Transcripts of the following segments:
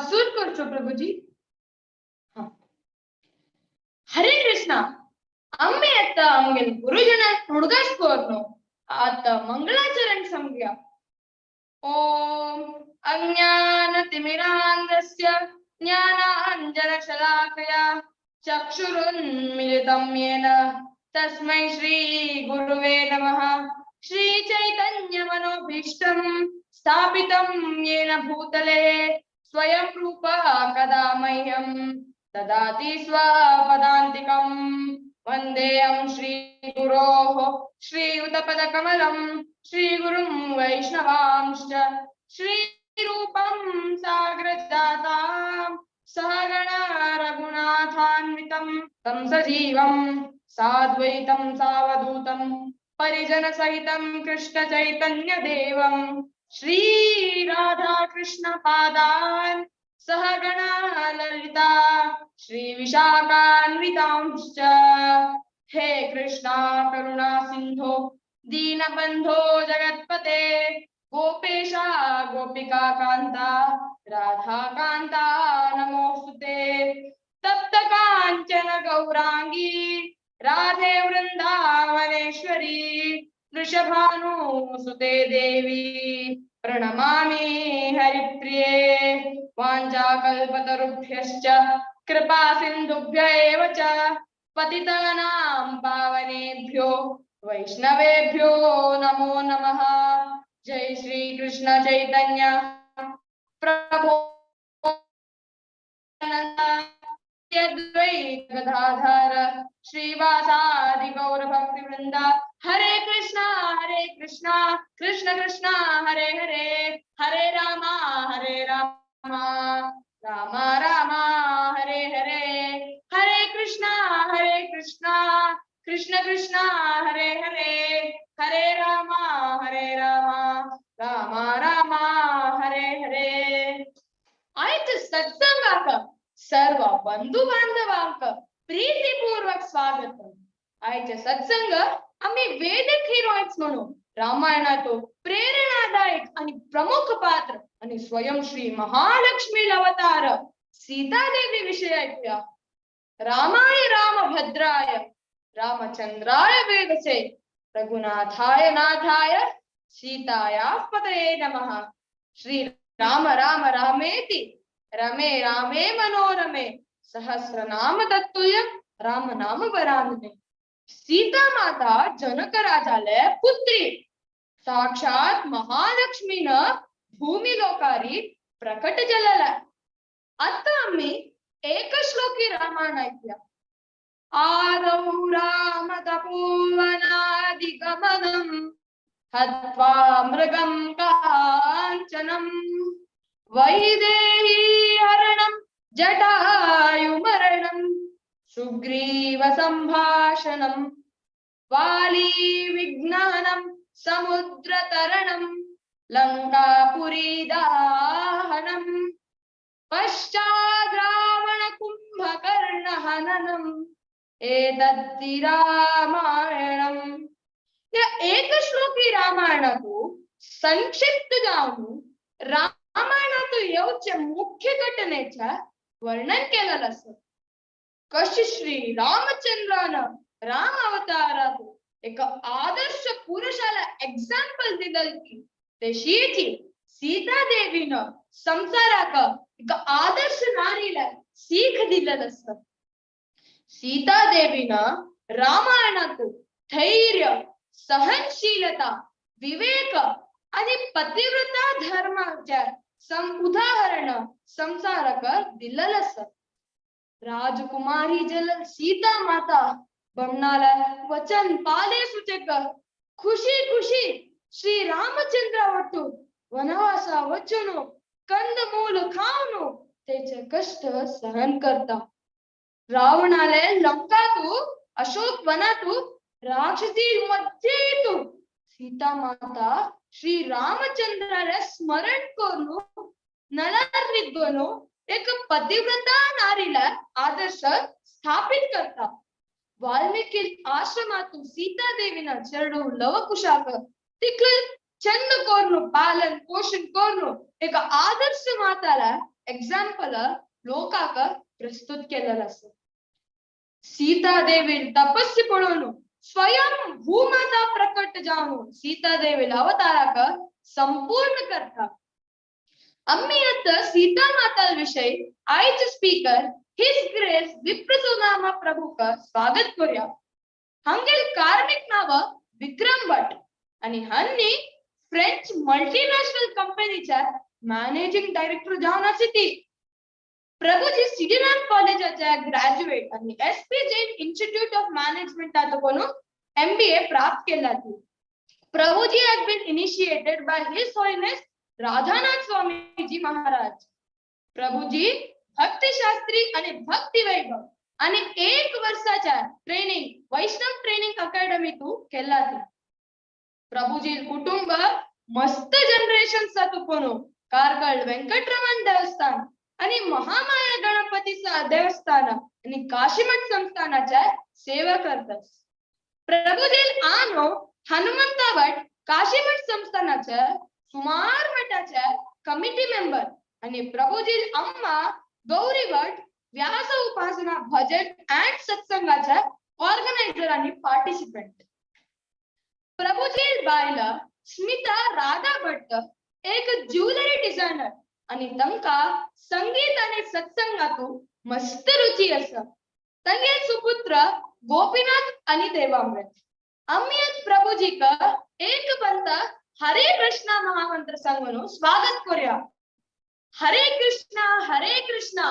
सुर करचो प्रभुजी. हरे कृष्णा. अम्मे अत्त अमगेल गुरुजन हुडगास कोरनो आत मंगलाचरण समग्या. ओम अज्ञानतिमिरान्धस्य ज्ञानाञ्जनशलाकया चक्षुरुन्मीलितं येन तस्मै श्री गुरुवे नमः. श्री चैतन्य मनोभीष्टं स्थापितं येन भूतले स्वयं रूप कदा मह्यं ददाति स्वपदान्तिकं. वन्देऽहं श्री गुरोः श्रीयुतपदकमलं श्रीगुरुं वैष्णवांश्च श्रीरूपं सागरजातां सहगण रघुनाथान्वितं तं सजीवं साद्वैतं सावधूतं परिजनसहितं कृष्ण चैतन्य देवं श्री राधा कृष्ण पादान् सहगण ललिता श्री विशाखान्वितांश्च. हे कृष्णा करुणा सिंधो दीनबंधो जगत्पते गोपेशा गोपिका कांता राधा कांता नमोस्तुते. तप्त कांचन गौरांगी राधे वृंदावनेश्वरी वृषभानुसुते देवी प्रणमामि हरिप्रिये. वाञ्छाकल्पतरुभ्यश्च कृपा सिन्धुभ्य एव च पतितानां पावनेभ्यो वैष्णवेभ्यो नमो नमः. जय श्री कृष्ण चैतन्य प्रभो अद्वैत गदाधर श्रीवासादि गौर भक्ति वृंदा. हरे कृष्णा कृष्ण कृष्ण हरे हरे, हरे रामा रामा रामा हरे हरे. हरे कृष्णा कृष्ण कृष्ण हरे हरे, हरे रामा रामा रामा हरे हरे. आयत सत्संगाक सर्व बंधु बांधवांक प्रीतिपूर्वक स्वागत. आयचे सत्संग आम्ही वेदिक हिरोइन्स म्हणून रामायणातो प्रेरणादायक आणि प्रमुख पात्र आणि स्वयं श्री महालक्ष्मी अवतार सीतादेवी विषय ऐकूया. रामाय रामभद्राय रामचंद्राय वेदसे रघुनाथाय नाथाय सीताया पतये नमः. श्री राम राम रामेति रमे रामे मनोरमे सहस्रनाम तत्तुल्यं राम नाम वरानने. सीता माता जनक राजाले पुत्री साक्षात महालक्ष्मीन भूमी लोकारी प्रकट जलला. आता आम्ही एक श्लोकी रामायण ऐकूया. आदौ राम तपोवनादिगमनं हत्वा मृगं काञ्चनं वैदेही हरणं जटायुमरणं सुग्रीव संभाषणं वाली विज्ञानं समुद्रतरणं लंकापुरी दाहनं पश्चाद् रावण कुंभकर्ण हननं एतद्धि रामायणं. या एक श्लोकी रामायणातु संक्षिप्त जाऊन रामायणातु येवचे मुख्य घटनेचा वर्णन केलेलं असं. कशी श्री रामचंद्रानं राम अवतारात एक आदर्श पुरुषाला एक्झाम्पल दिलं की तशीची सीता देवीनं संसाराक एक आदर्श नारीला सीख दिलेलं असं. सीता देवीनं रामायणात धैर्य, सहनशीलता, विवेक आणि पतिव्रता धर्माच्या उदाहरण संसाराक दिलेलं असं. राजकुमारी जल सीता माता बमनाला वचन पाले सूचक खुशी खुशी श्री रामचंद्र वट्टू वनवासा वचनो कंदमूल खावनो त्याचे कष्ट सहन करता. रावणाले लंकातू अशोक वनातू राक्षसी मध्ये येतो सीता माता श्री रामचंद्राला स्मरण करून नलारिद्वनो एक पतिव्रता नारीला आदर्श स्थापित करता. वाल्मीकि आश्रमातू सीता देवीना चरडू लवकुशाक तिकल चंद कोरनु पालन पोषण कोरनु एक आदर्श माताला एक्झाम्पल लोकाक प्रस्तुत केलेलं आसा. सीतादेवी तपस्वी पळोवन स्वयं भूमाता प्रकट जावन सीतादेवी अवताराक संपूर्ण करता. आम्ही आता सीता माता विषय आयज स्पीकर his grace विप्रसुनामा प्रभुक स्वागत करूया. हंगेल कार्मिक नाव विक्रम भट आणि हन्नी फ्रेंच मल्टीनॅशनल कंपनीच्या मॅनेजिंग डायरेक्टर जावन आसी ती. प्रभुजी सिडीराम कॉलेजाच्या ग्रॅज्युएट आणि S P Jain institute of मॅनेजमेंटात कोण एमबीए प्राप्त केला ती. Prabhuji has been initiated by His Holiness Radhanath Swamiji Maharaj. Prabhuji भक्ती शास्त्री आणि भक्ती वैभव आणि एक वर्षाच्या ट्रेनिंग वैष्णव ट्रेनिंग अकॅडमी तू केला ती. प्रभुजी कुटुंब मस्त जनरेशन तुकोను कार्कळ वेंकटरमण देवस्थान आणि महामाया गणपती देवस्थान आणि काशीमठ संस्थानाच्या सेवा करतात. प्रभुजील आनो हनुमंता भट काशीमठ संस्थानाच्या सुमार मठाच्या कमिटी मेंबर आणि प्रभुजील अम्मा गौरी भट व्यास उपासना भजन अँड सत्संगाच्या ऑर्गनायझर आणि पार्टिसिपेंट. प्रभुजील बायला स्मिता राधा भट्ट एक ज्वेलरी डिझायनर आणि तंका संगीत आणि सत्संगातू मस्त रुची असा. तंगे सुपुत्र गोपीनाथ आणि देवामृत. आम्ही प्रभुजीक एक पंत हरे कृष्णा महामंत्र सांगून स्वागत करूया. हरे कृष्णा हरे कृष्णा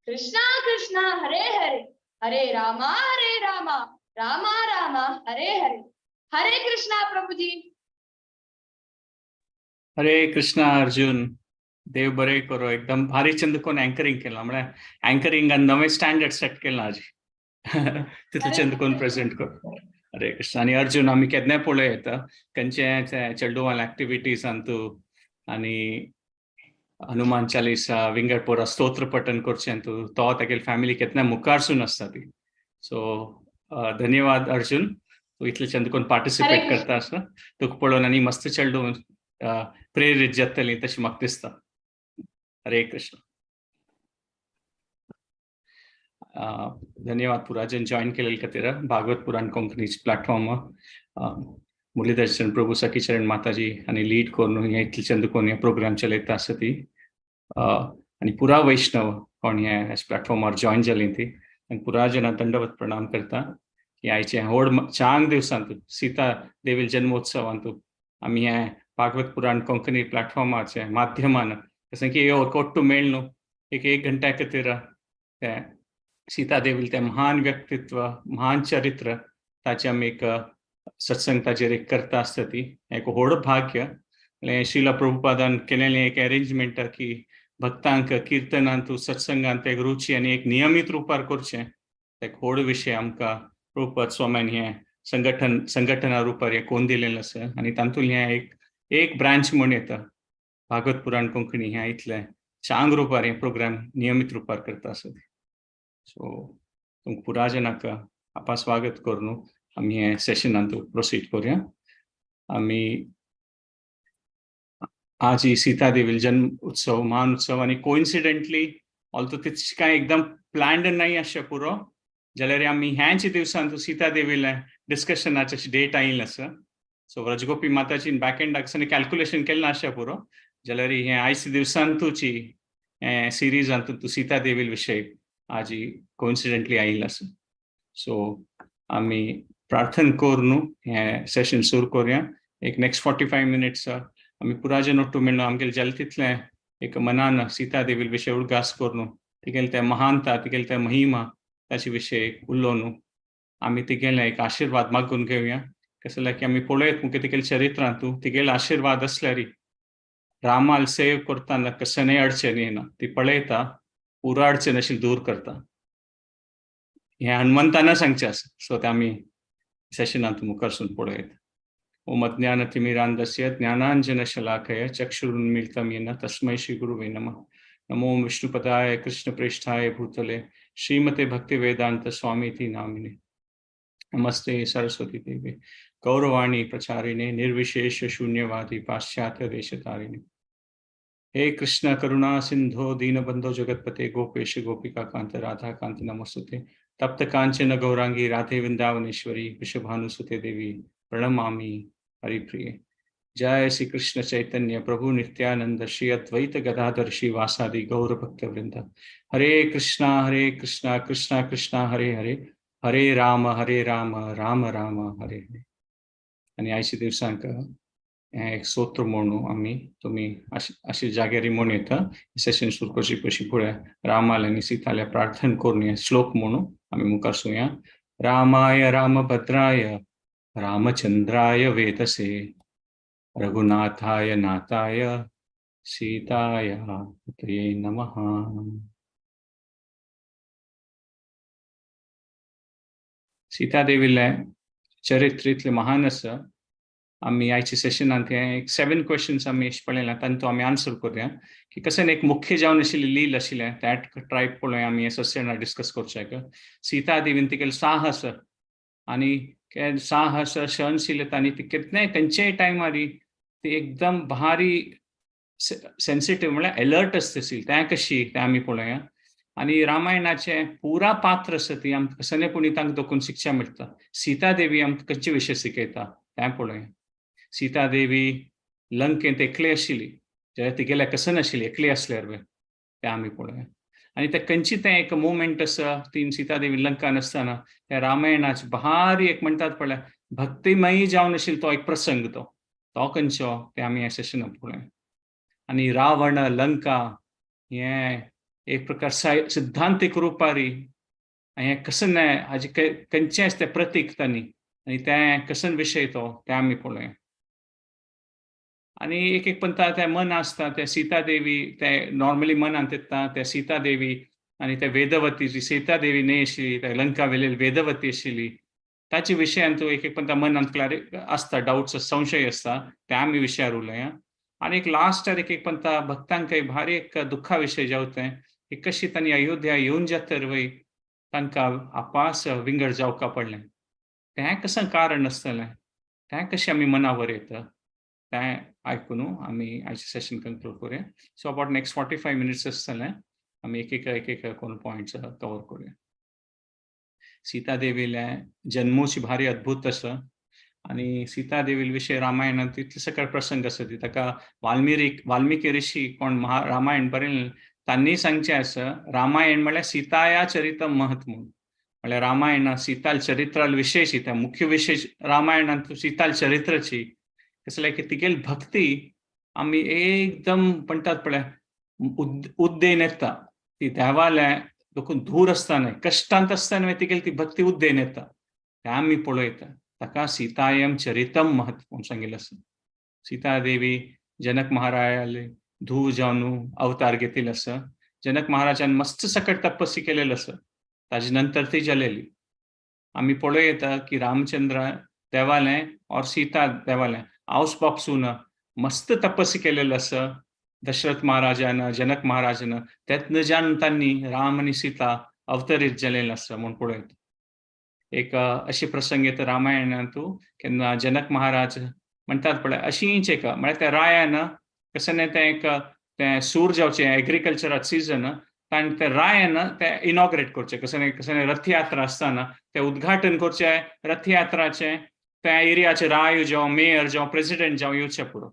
कृष्णा कृष्णा हरे हरे, हरे रामा हरे रामा रामा रामा हरे हरे. हरे कृष्णा प्रभुजी. हरे कृष्णा अर्जुन, देव बरे करो. एकदम भारी चंद कोण अँकरिंग केला, म्हळ्यार अँकरिंगान नवे स्टँडर्ड सेट केला आजी तितले चंद कोण प्रेझेंट करो. हरे कृष्ण. आनी अर्जुन आमी केन्नाय पळय येता खंयचे चेडवान एक्टिविटीजान तूं आनी हनुमान चालिसा विंगड पोरा स्तोत्र पठन करचें तूं तो तेगेली फॅमिली केन्नाय मुखारसून आसता ती. सो धन्यवाद अर्जुन, तूं इतले चंद कोण पार्टिसिपेट करता आसा. तुका पळोवन आनी मस्त चेडूं प्रेरीत जातली तशें म्हाका दिसता. हरे कृष्ण. धन्यवाद पुराजन जॉईन केलेले खातीर भागवत पुराण कोंकणी प्लॅटफॉर्म मुरलीदर्शन प्रभू सखीचरण माताजी आनी लीड करून हे इतले चंद कोण हे प्रोग्राम चलयता आसा ती आनी पुरा वैष्णव कोण हे प्लॅटफॉर्मार जॉईन जाली ती आनी पुरा जणां दंडवत प्रणाम करता की आयचे व्हड चांग दिवसांत सीता देवी जन्मोत्सवांत आमी हे भागवत पुराण कोंकणी प्लॅटफॉर्माचे माध्यमान जसं की कोट्टू मेळ न्हू एक एक घंट्या खातीर ते सीता देवी ते महान व्यक्तित्व महान चरित्र ताचे आमी एक सत्संग ताचेर एक करता आसता ती एक व्हड भाग्य. श्रीला प्रभुपादान केलेलें एक अरेंजमेंट की भक्तांक किर्तनांत सत्संगांत एक रुची आनी एक नियमीत रुपार करचें एक व्हड विशय आमकां प्रभुपाद स्वाम्यान हें संघटन संघटना रुपार हें कोण दिलेलें आसा आनी तातूंत हें एक एक ब्रांच म्हूण येता भागवत पुराण कोंकणी ह्या इतलें चांग रुपार हें प्रोग्राम नियमीत रुपार करता आसा. सो तुमकां पुरा जनाक आपा स्वागत करून आमी हे सेशनांत प्रोसीड करूया. आमी आज ही सीता देवी जन्म उत्सव महान उत्सव आनी कोइन्सिडेंटली ऑल्दो तितकें कांय एकदम प्लॅन्ड नाही आसचें पुरो जाल्यार आमी ह्याच दिवसांत सीता देवीलें डिस्कशनाचे डेट आयिल्लें आसा. सो व्रजगोपी माताजीन बॅक एंडाक कॅल्कुलेशन केल्लें आसचें पुरो जाल्यार हें आयज दिवसांतूची हें सिरीजांत तूं सीता देवी विशय आजी कोइन्सिडेंटली आयिल्लें आसा. सो आमी प्रार्थना करून हें सेशन सुरू करूया. एक नेक्स्ट 45 मिनट्स आमी पुराजन ಒಟ್ಟು मेळ्ळो आमगेले जालें तितलें एक मनान सीता देवी विशय उडगास करून तिगेले ते महानता तिगेले ते महिमा ताचे विशय उलोवन आमी तिगेले एक आशिर्वाद मागून घेवया. कसं जाल्यार की आमी पळयत मुगे तिगेले चरित्रांतू तिगेले आशिर्वाद आसल्यार रामाल सेव करतना कसलेय अडचण येना, ती पळयता पुरा अडचण अशी दूर करता. हें हनुमंतान सांगचें आसा. सो ते आमी सेशनांत मुखारसून पळयत. ओम अज्ञानतिमिरान्धस्य ज्ञानाञ्जनशलाकया चक्षुरुन्मीलितं येन तस्मै श्रीगुरुवे नमः. नमो विष्णुपदाय कृष्णप्रेष्ठाय भूतले श्रीमते भक्तिवेदांत स्वामीति नामिने. नमस्ते सरस्वती देवी गौरवाणी प्रचारिणे निर्विशेष शून्यवादी पाश्चात्य देशतारिणे. हे कृष्ण करुणा सिंधो दीनबंधो जगतपते गोपेश गोपिका कांत राधा कांत नमोस्तुते। तप्त कांचन गौरांगी राधे वृंदावनेश्वरी वृषभानुसुते देवी प्रणमामि हरिप्रिये। जय श्री कृष्ण चैतन्य प्रभु नित्यानंद श्री अद्वैत गदाधर श्रीवासादि गौर भक्त वृंद। हरे कृष्णा कृष्णा कृष्णा हरे हरे, हरे राम राम राम हरे हरे। आनी आयच्या दिवसांक हें एक स्तोत्र म्हणू आमी तुमी अशी जाग्यार म्हणू येता। सेशन सुरू करचे पयलीं फुडें रामाले आनी सीताले प्रार्थना करून हे श्लोक म्हणू आमी मुखार सुया। रामाय रामभद्राय रामचंद्राय वेतसे रघुनाथाय नाथाय सीताय पतये नमः। सीता देवीले चरित्र इतलें महान आसा। आमी आयच्या सेशनांत हे एक 7 क्वेश्चन्स आमी अशें पळयला तांतूं आमी आन्सर करुया की कशें एक मुख्य जावन आशिल्ली लील आशिल्लें that try पळोवया आमी हे सेशनार डिस्कस करचें। सीता देवीन तिगेलें साहस आनी साहस सहनशीलता आनी ती कितलें खंयच्याय टायमार ती एकदम भारी सेन्सिटीव म्हळ्यार एलर्ट आसता आशिल्ली तें कशी तें आमी पळोवया। आनी रामायणाचें पुरा पात्र आसा ती आमकां कसलें पुणी तांकां दोकून शिक्षा मेळटा। सीता देवी आमकां खंयचे विशय शिकयता तें पळोवया। सीता देवी लंकेंत एकली आशिल्ली जाल्यार तिगेल्या कसन नाशिल्ली एकली आसल्यार तें आमी पळोवया। आनी तें खंयची तें एक मुवमेंट आसा ती सीता देवी लंकान आसतना त्या रामायणाचे भारी एक म्हणटात पळय भक्तिमयी जावन आशिल्लो तो एक प्रसंग तो तो खंयचो तें आमी ह्या सेशनान पळोवया। आनी रावण लंका हें एक प्रकार सिद्धांतीक रुपारी हें कसन हाजें खंयचें आसा तें प्रतीक तांणी आनी तें कसन विशय तो तें आमी पळोवया। आनी एक एक पंथा तें मन आसता तें सीता देवी तें नॉर्मली मनांत येता तें सीता देवी आनी ते वेदवती जी सीता देवी न्हय आशिल्ली ते लंका वेलेली वेदवती आशिल्ली ताचे विशयान तूं एक एक पंथा मनांत क्लॅरि आसता डावट्स संशय आसता ते आमी विशयार उलया। आनी एक लास्टार एक एक पंथा भक्तांकय भारी एक दुख्खा विशय जावतें की कशी तांणी अयोध्या येवन जातर वय तांकां आपास विंगड जावका पडलें तें कशें कारण आसतलें तें कशें आमी मनावर येता तें आयकून आमी आयचें सेशन कंक्लूड करुया। सो अबाउट नेक्स्ट 45 मिनट्स आसतलें आमी एक एक एक एक कोण पॉयंट्स कवर करुया। सीता देवीलें जन्मूच भारी अद्भुत आसा आनी सीता देवी विशय रामायणांत इतले सकळ प्रसंग आसा ती ताका वाल्मिकी ऋषी कोण रामायण बरयलें तांणी सांगचें आसा रामायण म्हळ्यार सीताया चरितम महत्व म्हणून म्हळ्यार रामायण सीताल चरित्राल विशेष त्या मुख्य विशेष रामायणांत सीताल चरित्राची कसलें की तिगेली भक्ती आमी एकदम म्हणटात पळय उद्देन येता ती देवालें देखून दूर आसतना कश्टांत आसतना तिगेली ती भक्ती उद्देन येता तें आमी पळयता ताका सीतायम चरितम महत्व म्हूण सांगिल्लें आसा। सीता देवी जनक महाराजाले धूव जावन अवतार घेतिल्लो आसा। जनक महाराजान मस्त सकट तपस्या केलेलो आसा ताजे नंतर ती जालेली। आमी पळयता की रामचंद्र देवालें और सीता देवालें आवस बापसून मस्त तपस्या केलेलो आसा दशरथ महाराजान जनक महाराजान त्यातन जावन तांणी राम आनी सीता अवतरीत जालेलें आसा म्हूण पळयता। एक अशे प्रसंग येता रामायणांतू केन्ना जनक महाराज म्हणटात पळय अशींच एक म्हळ्यार त्या रायान कशें न्ही तें एक तें सूर जावचें एग्रीकल्चराचें सिजन ताणें त्या रायान तें इनॉग्रेट करचें कशें न्ही कशें न्ही रथयात्रा आसतना तें उद्घाटन करचें रथयात्राचें त्या एरियाचे राय जावं मेयर जावं प्रेसिडेंट जावं येवचें पुरो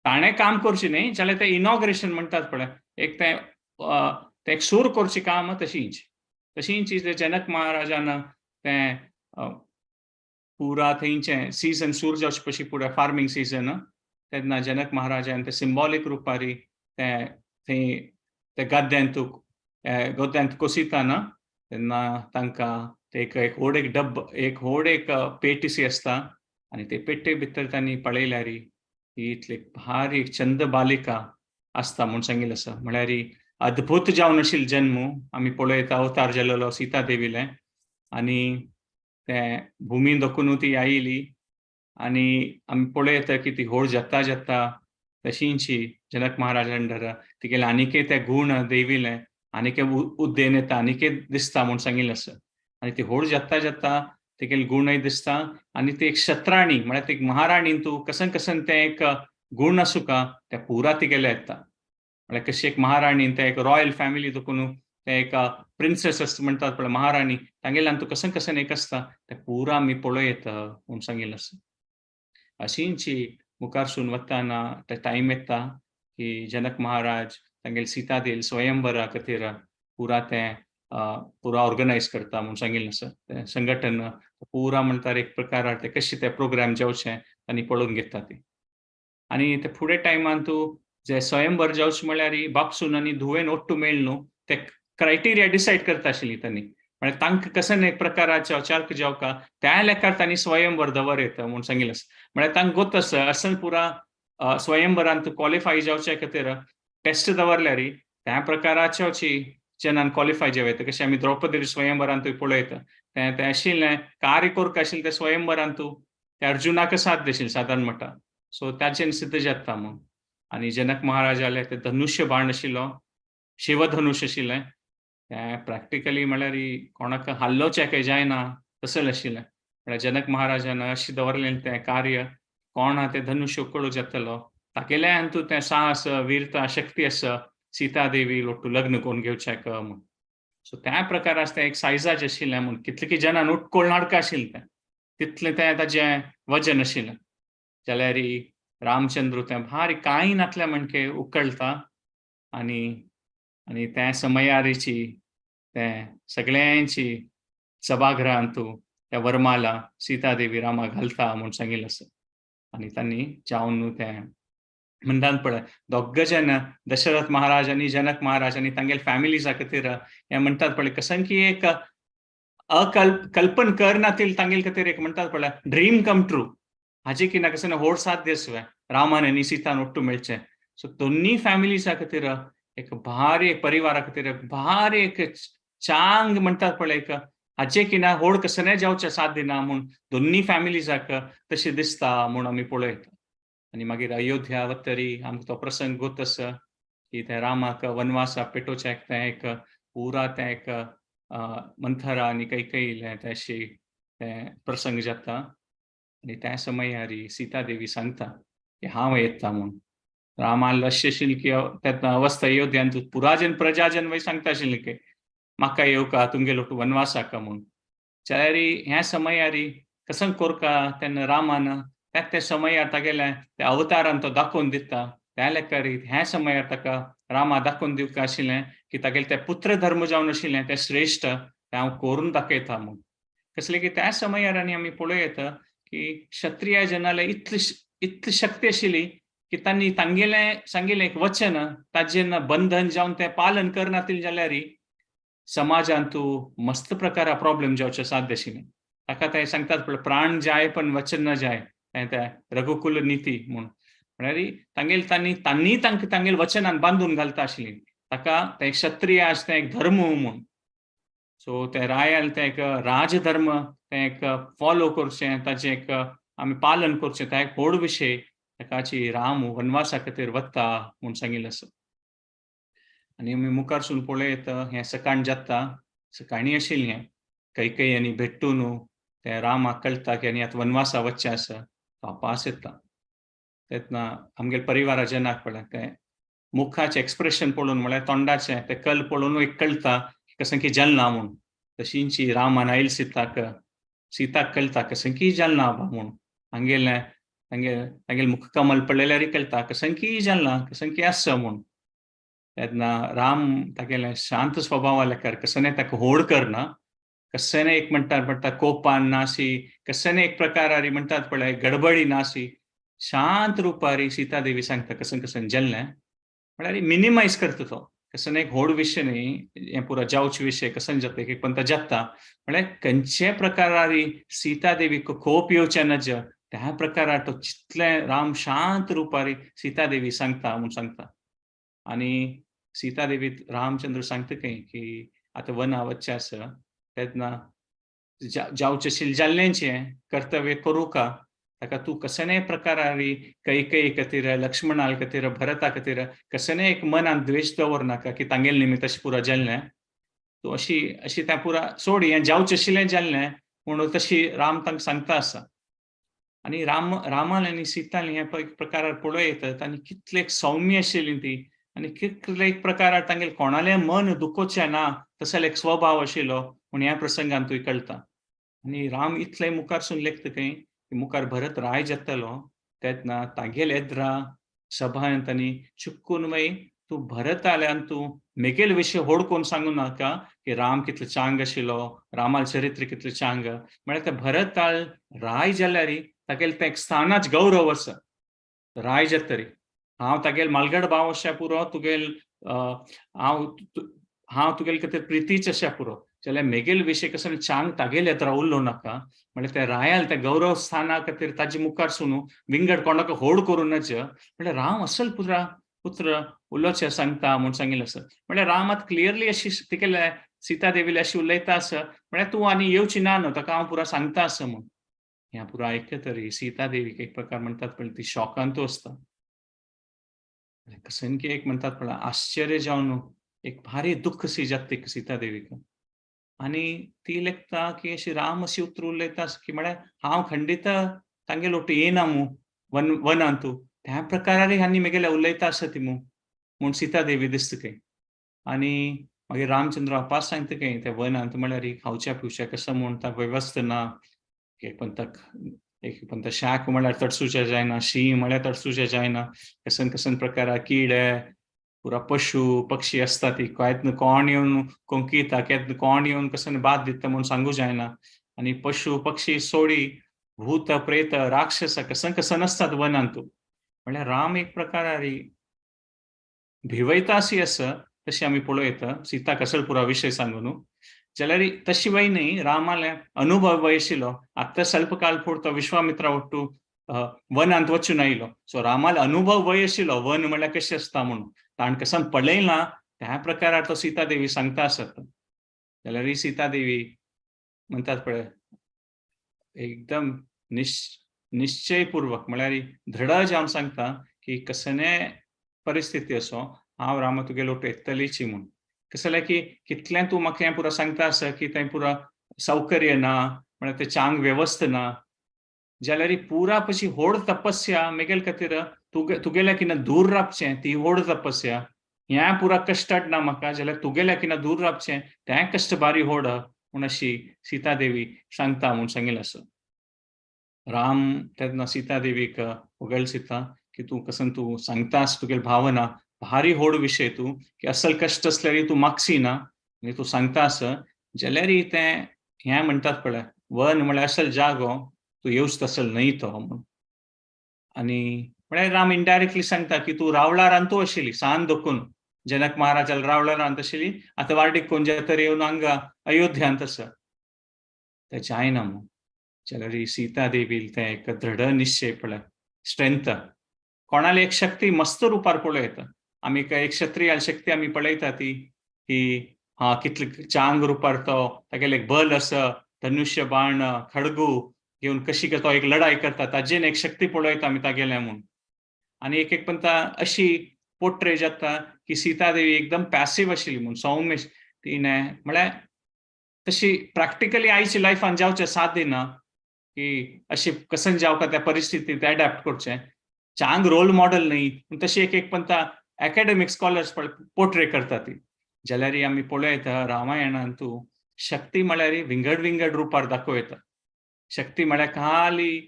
ताणें काम करचें न्ही जाल्यार तें इनॉग्रेशन म्हणटात पळय एक तें तें एक सूर करचें काम तशींच तशींच जनक महाराजान तें पुरा थंयचें सिजन सूर जावचे पयलीं पुरा फार्मींग सिजन तेन्ना जनक महाराजान तें सिंबॉलीक रुपारी तें थंय ते गद्यांत गद्यांत कोसिताना तेन्ना तांकां एक एक व्हड एक डब्ब एक व्हड एक पेटीसी आसता आनी ते पेटे भितर तांणी पळयल्यार ही इतली भारी एक चंद बालिका आसता म्हूण सांगिल्लें आसा। म्हळ्यार अद्भुत जावन आशिल्लो जन्म आमी पळयता अवतार जालेलो सीता देवीलें आनी तें भुमी दखून ती आयली आनी आमी पळयता की ती व्हड जाता जाता तशींची जनक महाराजा अंडर तिगेले आनीकय ते गूण देवीले आनीकय उद्देन येता आनीकय दिसता म्हूण सांगिल्लें आसा। आनी ती व्हड जाता जाता तिगेले गुणय दिसता आनी ती एक शत्राणी म्हळ्यार ती एक महाराणी तूं कसन कसन तें एक गुण आसूं का तें पुरा तिगेलें येता। म्हळ्यार कशी एक महाराणी ते एक रॉयल फॅमिली देखून ते एक प्रिन्सेस आसता म्हणटात पळय महाराणी, तांगेल्यान तूं कशें कशें एक आसता तें पुरा आमी पळोवं म्हूण सांगिल्लें आसा. अशींची मुखारसून वताना ते टायम येता की जनक महाराज तांगेले सीता देवी स्वयंवरा खातीर पुरा तें पुरा ऑर्गनायज करता म्हूण सांगिल्लें आसा. तें संघटन पुरा म्हणटार एक प्रकार ते कशें ते प्रोग्राम जावचें आनी पळोवन घेता ती. आनी ते फुडें टायमान तूं जे स्वयंवर जावचें म्हळ्यार बापसून आनी धुवेन ओट्टू मेळ न्हू ते क्रायटेरिया डिसायड करता आशिल्ली तांणी. म्हळ्यार तांकां कशें एक प्रकाराचो चार्क जावका त्या लेखार तांणी स्वयंवर दवर येता म्हूण सांगिल्लें आसा. म्हळ्यार तांकां गोत आसा असन पुरा स्वयंवरान तूं क्वॉलिफाय जावचे खातीर टेस्ट दवरल्यार त्या प्रकाराची जनान क्वॉलिफाय जावं येता. कशें आमी द्रौपदी स्वयंवरान तूं पळयता तें तें आशिल्लें कार्य कोरक आशिल्लें तें स्वयंवरान तूं तें अर्जुनाक साथ आशिल्लें सादारण म्हणटा. सो ताचेन सिद्ध जाता म्हूण. आनी जनक महाराजाले तें धनुष्य बाण आशिल्लो, शिवधनुष्य आशिल्लें, तें प्रॅक्टिकली म्हळ्यार कोणाक हाल्लोचें काय जायना तसलें आशिल्लें. म्हळ्यार जनक महाराजान अशें दवरलें तें कार्य कोण आहा तें धनुष्य उकळूं जातलो तागेल्यान तूं तें साहस वीरता शक्ती आसा सीता देवी लोटू लग्न करून घेवच्याक म्हूण. सो त्या प्रकार आसता एक सायजाचें आशिल्लें म्हूण कितले की जनान उटकोळ नाडका आशिल्लें तें तितलें तें ताजें वजन आशिल्लें. जाल्यार रामचंद्र तें भारी कांय नातलें म्हणके उकळटा आनी आनी त्या समयारीची तें सगळ्यांची सभागृहांतू त्या वरमाला सीता देवी रामा घालता म्हूण सांगिल्लें आसा. आनी तांणी जावन तें म्हणटात पळय दोग जन दशरथ महाराज आनी जनक महाराज आनी तांगेले फॅमिलीजा खातीर हें म्हणटात पळय कसं की एक अकल्प कल्पन करनातील तांगेले खातीर एक म्हणटात पळय ड्रीम कम ट्रू हाजे की ना कसं व्हड साध्य आसवें रामान आनी सीतान ಒಟ್ಟು मेळचें. सो दोन्ही फॅमिलीजा खातीर एक भारी एक परिवारा खातीर एक भारी एक चांग म्हणटात पळय एक हाजे की ना व्हड कसं जावचें साध्य ना म्हूण दोन्ही फॅमिलीजाक तशें दिसता म्हूण आमी पळयता. आनी मागीर अयोध्या वतरी आमकां तो प्रसंग गोत आसा की ते रामाक वनवासा पेटोवच्याक तें एक पुरा तें एक मंथरा आनी कैकेयीलें तें अशी तें प्रसंग जाता. आनी त्या समयारी सीता देवी सांगता की हांव येता म्हूण. रामान अशें आशिल्लें की तेन्ना अवस्था अयोध्यान पुराजन प्रजाजन वय सांगता आशिल्लें की म्हाका येवका तुमगेलो वनवासाक म्हूण. जाल्यार ह्या समयारी कसं कोरका तेन्ना रामान त्या त्या समयार तागेले त्या अवतारान तो दाखोवन दिता त्या लेखारी ह्या समयार ताका रामा दाखोवन दिवका आशिल्लें की तागेले ते पुत्र धर्म जावन आशिल्लें तें श्रेश्ठ तें हांव करून दाखयता म्हूण. कसलें की त्या समयार आनी आमी पळोवं येता की क्षत्रिय जनाले इतली इतली शक्ती आशिल्ली की तांणी तांगेलें सांगिल्लें एक वचन ताजें बंधन जावन तें पालन करनातील जाल्यार समाजांत मस्त प्रकार प्रॉब्लेम जावचे साध्य आशिल्लें. ताका ते सांगतात पळय प्राण जाय पण वचन न जाय तें तें रघुकुल निती म्हूण. म्हळ्यार तांगेले तांणी तांणी तांकां तांगेले वचनान बांदून घालता आशिल्ली ताका तें क्षत्रिय आसा तें एक धर्म म्हूण. सो ते रायाल तें एक राजधर्म तें एक फॉलो करचें ताचें एक आमी पालन करचें तें एक व्हड विशय ताकाची राम वनवासा खातीर वता म्हूण सांगिल्लें आसा. आनी आमी मुखारसून पळयत हें सकाळ जाता सकाळीं आशिल्लें हें कैकेयी आनी भेट्टून तें रामाक कळटा की आनी आतां वनवासा वचचें आसा वापास येता तेन्ना आमगेले परिवारा जनाक पळय तें मुखाचें एक्सप्रेशन पळोवन म्हळ्यार तोंडाचें तें कल पळोवन एक कळटा कसं की जालना म्हूण. तशींची रामान आयल सीताक सीताक कळटा कसं की जालना बा म्हूण हांगेलें तांगेले तांगेलें मुखकमल पळयल्यार कळटा कसं की जालना कसं की आसा म्हूण. तेन्ना राम तागेलें शांत स्वभावा लेखार कसं ताका होड करना कसं एक म्हणटात म्हणटा कोपान नासी कसं एक प्रकारारी म्हणटात पळय गडबडी नासी शांत रुपारी सीता देवी सांगता कसं कसं जाल्लें म्हळ्यार मिनिमायज करता तो कसं एक व्हड विशय न्ही हें पुरो जावचे विशय कसं जाता एक एक पंत जाता म्हळ्यार खंयचे प्रकारारी सीता देवीक कोप येवचें नज त्या प्रकारार तो जितलें राम शांत रुपारी सीता देवी सांगता म्हूण सांगता. आनी सीता देवी रामचंद्र सांगता खंय की आतां वना वचचें आसा तेन्ना जावचें आशिल्लें जाल्लेंचें कर्तव्य करूं का ताका तूं कसलेय प्रकारारी कैकेयी खातीर लक्ष्मणा खातीर भरता खातीर कसलेय एक मनान द्वेश दवरनाका की तांगेले निमित्त अशें पुरो जाल्लें तूं अशी अशी तें पुरा सोड हें जावचें आशिल्लें जाल्लें म्हणून तशी राम तांकां सांगता आसा. आनी राम रामान आनी सीतान हें प्रकारार पळोवं येता तांणी कितले सौम्य आशिल्ली ती आनी कितले एक प्रकार तांगेले कोणालें मन दुखोवचें ना तसो एक स्वभाव आशिल्लो म्हूण ह्या प्रसंगान तुवें कळटा. आनी राम इतलें मुखारसून लेखता खंय की मुखार भरत राय जातलो तेन्ना तागेले एद्रा सभांत आनी चुकून मागीर तूं भरत आल्यान तूं मेगेल विशय होड कोण सांगू नाका की राम कितलो चांग आशिल्लो, रामाल चरित्र कितलें चांग. म्हळ्यार ते भरताल राय जाल्यार तागेले तें एक स्थानाच गौरव आसा. राय जातरी हांव तागेल मालगड भाव अशें पुरो, तुगेल हांव तुगेल खातीर प्रितीच अशें पुरो, जाल्यार मेगेल विशय कसो चांग तागेल येत्रा उरलो नाका. म्हळ्यार ते रायाल त्या गौरव स्थाना खातीर ताजे मुखार सुनू विंगड कोणाक होड करूं नज. म्हळ्यार राम असल पुत्र उलोवचें सांगता म्हूण सांगिल्लें आसा. म्हळ्यार राम आतां क्लियरली अशी तिगेले सीता देवीले अशी उलयता आसा, म्हळ्यार तूं आनी येवची ना न्हू, ताका हांव पुरा सांगता आसा म्हूण. ह्या पुरा आयकत तरी सीता देवीक एक प्रकार म्हणटात पण ती शॉकांतू आसता. कसन की एक म्हणटात पण आश्चर्य जावन एक भारी दुख्ख सी जाता सीता देवीक. आनी ती लेखता की अशी राम अशी उतर उलयता की म्हळ्यार हांव खंडीत तांगेलो ओट्टू येना मू वनांतू, त्या प्रकारारी आनी मेगेले उलयता आसा ती मू म्हूण सीता देवी दिसता खंय. आनी मागीर रामचंद्र अपास सांगता खंय त्या वनांत म्हळ्यार खावच्या पिवच्या कसो म्हूण ता वेवस्था ना, एक पंत शाक म्हळ्यार तडसूचे जायना, शीं म्हळ्यार तडसूचे जायना, कसन कसन प्रकारा किडे पुरा पशु पक्षी आसता ती केन्ना कोण येवन कोंकिता, केन्ना कोण येवन कसन बाद दिता म्हूण सांगू जायना. आनी पशु पक्षी सोडी भूत प्रेत राक्षस कसन कसन आसतात वनांतू. म्हळ्यार राम एक प्रकारारी भिवयता अशी आसा तशी आमी पळोवं सीता कसल पुरा विशय सांगू न्हू. जाल्यार तशी वय न्ही रामाले अनुभव वय आशिल्लो. आतां स्वल्प काल पुरतो विश्वामित्रा ಒಟ್ಟು वनांत वचून आयलो. सो रामाले अनुभव वय आशिल्लो वन म्हळ्यार कशें आसता म्हणून, ताण कसन पळयला त्या प्रकारार तो सीता देवी सांगता आसत. जाल्यार ही सीता देवी म्हणटात पळय एकदम निश्चयपूर्वक म्हळ्यार दृढ जावन सांगता की कसने परिस्थिती असो हांव रामा तुगेलो ओट्टू येतलीची म्हूण. कसलें जाल्यार की कितलें तूं म्हाका हें पुरा सांगता आसा की थंय पुरा सौकर्य ना, म्हळ्यार तें चांग वेवस्था ना, जाल्यार पुरा पशी होड तपस्या मेगेल खातीर तुगेल्या किना दूर रावचें ती होड तपस्या, ह्या पुरा कश्टाट ना म्हाका, जाल्यार तुगेल्या किना दूर रावचें तें कश्ट बारी होड म्हूण अशी सीता देवी सांगता म्हूण सांगिल्लें आसा. राम तेन्ना सीता देवीक उगल सीता की तूं कसन तूं सांगतास तुगेली भावना भारी होड विशय तूं की असल कश्ट आसल्यार तूं मागसी ना आनी तूं सांगता आसा, जाल्यार तें हें म्हणटात पळय वन म्हळ्यार असल जागो तूं येवच तसल न्हय तो म्हूण. आनी म्हळ्यार राम इनडायरेक्टली सांगता की तूं रावळा रांतू आशिल्ली सान दोखून जनक महाराजाल रावळा रांत आशिल्ली, आतां वार्डीक कोण तर येवन हांगा अयोध्यांत आसा तें जायना म्हूण. जाल्यार सीता देवी तें एक दृढ निश्चय पळय स्ट्रेंथ कोणाली एक शक्ती मस्त रुपार पळयता आमी एक क्षत्रियाल शक्ती आमी पळयता ती की हा कितले चांग रुपार तो तागेले एक बल आसा, धनुष्य बाण खडगू घेवन कशी तो एक लढाई करता ताजेन एक शक्ती पळयता आमी तागेले म्हूण. आनी एक एक पंता अशी पोर्ट्रे जाता की सीता देवी एकदम पॅसिव आशिल्ली म्हूण, सौम्य तिणें म्हळ्यार तशी प्रॅक्टिकली आयची लायफान जावचें साध्य ना की अशी कसन जावका त्या परिस्थितीत एडॅप्ट करचें, चांग रोल मॉडल न्ही पूण तशी एक एक पंता एकेडमिक स्कॉलर्स पोर्ट्रे करता ती. जाल्यार आमी पळयता रामायणांतू शक्ती म्हळ्यार विंगड विंगड रुपार दाखोवं. शक्ती म्हळ्यार खाली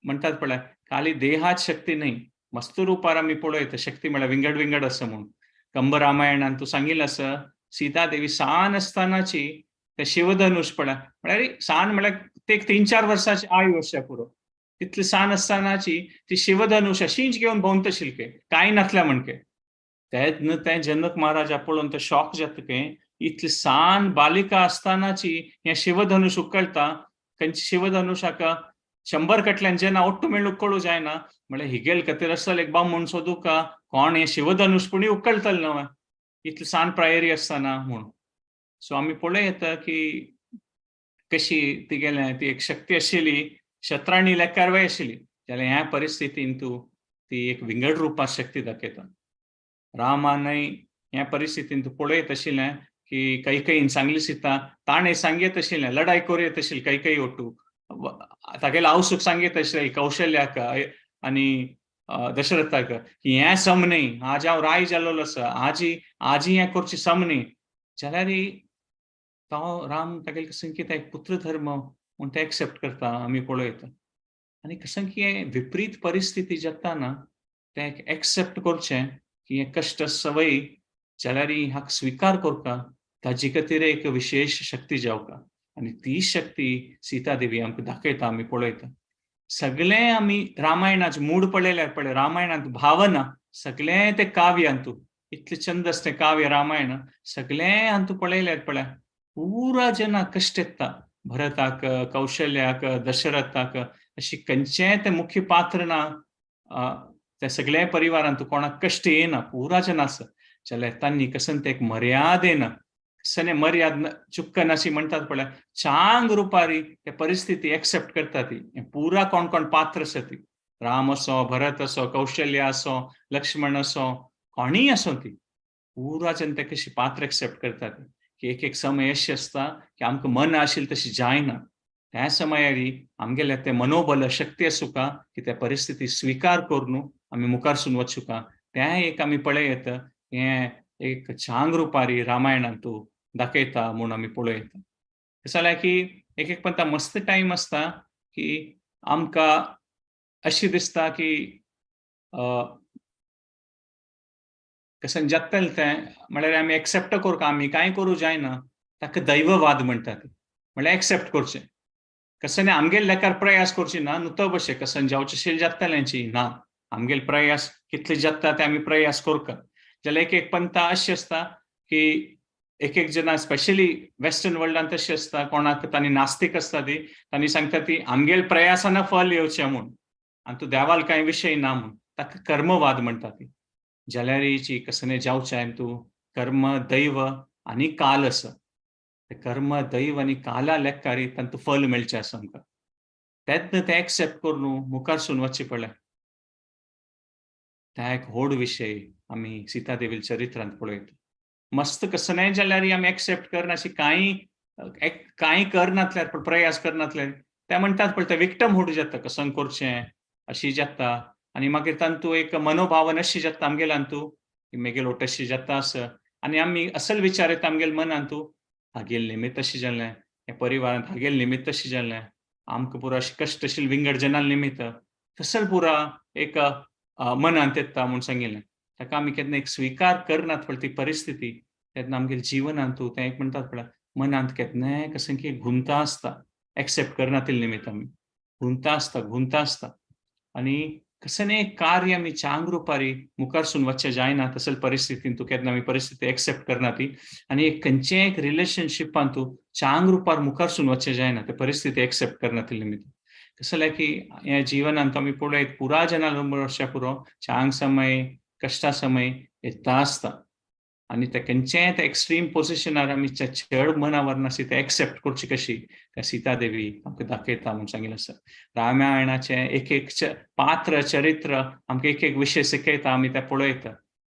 म्हणटात पळय खाली देहात शक्ती न्ही, मस्त रुपार आमी पळयता शक्ती म्हळ्यार विंगड विंगड आसा म्हूण. कंब रामायणान तूं सांगिल्लें आसा सीता देवी सान आसतनाची ते शिवधनुष पळय म्हळ्यार सान म्हळ्यार ते 3-4 वर्सांची आयु आसच्या पुरो, तितली सान आसतनाची ती शिवधनुष अशीच घेवन भोंवता आशिल्ली कांय नासल्या म्हणके. तेन्ना तें जनक महाराजा पळोवन ते शॉक जाता की इतली सान बालिका आसतनाची हें शिवधनुष उकळटा, खंयचे शिवधनुषाक 100 कटल्यान जेन्ना ओट्टू मेळून उकळूं जायना, म्हळ्यार हिगेल खातीर असल एक बाम म्हूण सोदूका कोण हें शिवधनुष पुणी उकळटलें न्हय इतली सान प्रायरी आसतना म्हूण. सो आमी पळयता की कशी तिगेलें ती एक शक्ती आशिल्ली शत्रांनी लेखार आशिल्ली, जाल्यार ह्या परिस्थितीन तूं ती एक विंगड रुपात शक्ती दाखयता. रामानय ह्या परिस्थितीन तूं पळयत आशिल्लें की कैकयीन सांगली सीता ताणें सांगयत आशिल्लें लढाई करूं आशिल्ली कैकयी ओट्टू तागेले आवसूक सांगयत आशिल्लें कौशल्याक आनी दशरथाक की हें सम न्ही, आज हांव राय जालोलो आसा, आजी आजी हें करचें सम न्ही. जाल्यार तो राम तागेले कसं की ते पुत्र धर्म म्हूण ते एक्सेप्ट करता आमी पळयता. आनी कसं की हें विपरीत परिस्थिती जाता ना तें एक्सेप्ट करचें की हें कश्ट सवय जाल्यार हाका स्विकार करता, ताजे खातीर एक विशेश शक्ती जावका आनी ती शक्ती सीता देवी आमकां दाखयता आमी पळयता. सगळें आमी रामायणाचे मूड पळयल्यार पळय रामायणांत भावना सगळें तें काव्य अंतू इतलें चंद आसता तें काव्य रामायण सगळें अंतू पळयल्यार पळय पुरा जना कश्ट येता भरताक, कौशल्याक, दशरथाक, अशी खंयचें तें मुख्य पात्र ना त्या सगळ्या परिवारांत कोणाक कश्ट येना, पुरा जन आसा. जाल्यार तांणी कसन ते एक मर्याद येना, कसने मर्याद चुक्कन अशी म्हणटात पळय चांग रुपारी ते परिस्थिती एक्सेप्ट करता ती. पुरा कोण कोण पात्र आसा ती, राम असो, भरत असो, कौशल्य असो, लक्ष्मण असो, कोणीय असो, ती पुरा जन ते कशी पात्र एक्सेप्ट करता ती की एक एक समय अशें आसता की आमकां मन आशिल्लें तशें जायना, त्या समयारी आमगेले ते मनोबल शक्ती आसूका की त्या परिस्थिती स्विकार करून आमी मुखारसून वचुका. तें एक आमी पळयत हें एक चांग रुपारी रामायणांतू दाखयता म्हूण आमी पळयता. जाल्यार की एक एक पंता मस्त टायम आसता की आमकां अशें दिसता की कशें जातलें तें म्हळ्यार आमी एक्सेप्ट करूंक आमी कांय करूं जायना, ताका दैववाद म्हणटात. म्हळ्यार एक्सेप्ट करचें कशें आमगेले लेखार प्रयास करचे ना नुतो बशें कशें जावचें जातलेंची ना, आमगेले प्रयास कितले जाता ते आमी प्रयास करता. जाल्यार एक एक पंथा अशें आसता की एक एक जना स्पेशली वेस्टर्न वर्ल्डान तशें आसता, कोणाक तांणी नास्तीक आसता ती तांणी सांगता ती आमगेले प्रयासाना फल येवचें म्हूण आनी तूं देवाल कांय विशय ना म्हूण, ताका कर्मवाद म्हणटा ती. जाल्यार कशें जावचें तूं कर्म दैव आनी काल आसा, ते कर्म दैव आनी काला लेखारी तांतूं फल मेळचें आसा आमकां. तेन्ना तें एक्सेप्ट करून मुखारसून वचचें पडलें. त्या एक व्हड विशय आमी सीता देवी चरित्रांत पळयता. मस्त कसलेंय जाल्यार आमी एक्सेप्ट करना, कांय कांय करनातल्यार पण प्रयास करनातल्यार ते म्हणटात पळय ते विक्टमहुड जाता, कसं करचें अशी जाता आनी मागीर तांतू एक मनोभावन अशी जाता आमगेल्यान तूं की मेगेल ओट अशी जाता आस आनी आमी असल विचार येता आमगेले मनान तूं हागेल निमित्त अशें जालें, ह्या परिवारांत हागेल निमित्त अशें जालें, आमकां पुरो अशें कश्ट अशें विंगड जनाल निमित्त तसल पुरा एक मनांत येता म्हूण सांगिल्लें. ताका आमी केन्ना एक स्विकार करनात पळय ती परिस्थिती तेन्ना आमगेले जिवनांत तूं तें एक म्हणटात पळय मनांत केन्नाय कशें की गुंता आसता, एक्सेप्ट करनातील निमित्त आमी गुंता आसता, गुंता आसता आनी कसलें एक कार्य आमी चांग रुपारी मुखारसून वचचें जायना तसल परिस्थितीन तूं केन्ना आमी परिस्थिती एक्सेप्ट करना ती आनी एक खंयचें एक रिलेशनशिपान तूं चांग रुपार मुखारसून वचचें जायना ते परिस्थिती एक्सेप्ट करना ती निमित्त. कसलें जाल्यार की ह्या जिवनांत आमी पळयत पुरा जना वर्षा पुरो चांग समय कश्टा समय येता आसता आनी ते खंयचेंय ते एक्स्ट्रीम पोजिशनार आमी चड मनावर नासी ते एक्सेप्ट करची कशी त्या सीता देवी आमकां दाखयता म्हूण सांगिल्लें आसा. रामायणाचें एक एक पात्र चरित्र आमकां एक एक विशय शिकयता आमी ते पळयता.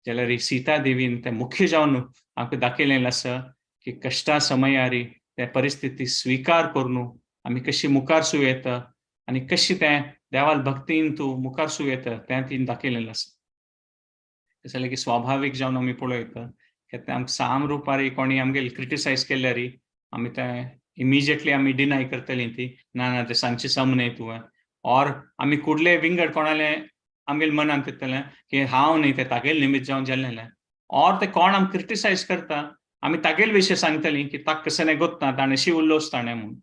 जाल्यार सीता देवीन तें मुख्य जावन आमकां दाखयलें आसा की कश्टा समयारी त्या परिस्थिती स्विकार करून आमी कशी मुखार सू येता आनी कशी तें देवाल भक्तीन तूं मुखार सू येता तें तिणें दाखयलें आसा. जाल्यार की स्वाभावीक जावन आमी पळयता की आमकां साम रुपारी कोणी आमगेले क्रिटिसायज केल्यारी आमी तें इमिजिएटली आमी डिनाय करतली ती ना ना तें सांगचें सम न्हय तुवें, ऑर आमी कुडले विंगड कोणाले आमगेले मनांत येतलें की हांव न्हय तें तागेले निमित्त जावन जालें, ऑर ते कोण आमकां क्रिटिसायज करता आमी तागेले विशय सांगतली की ताका कशें न्हय गोत्ता ताणें शी उल्लोस ताणें म्हूण.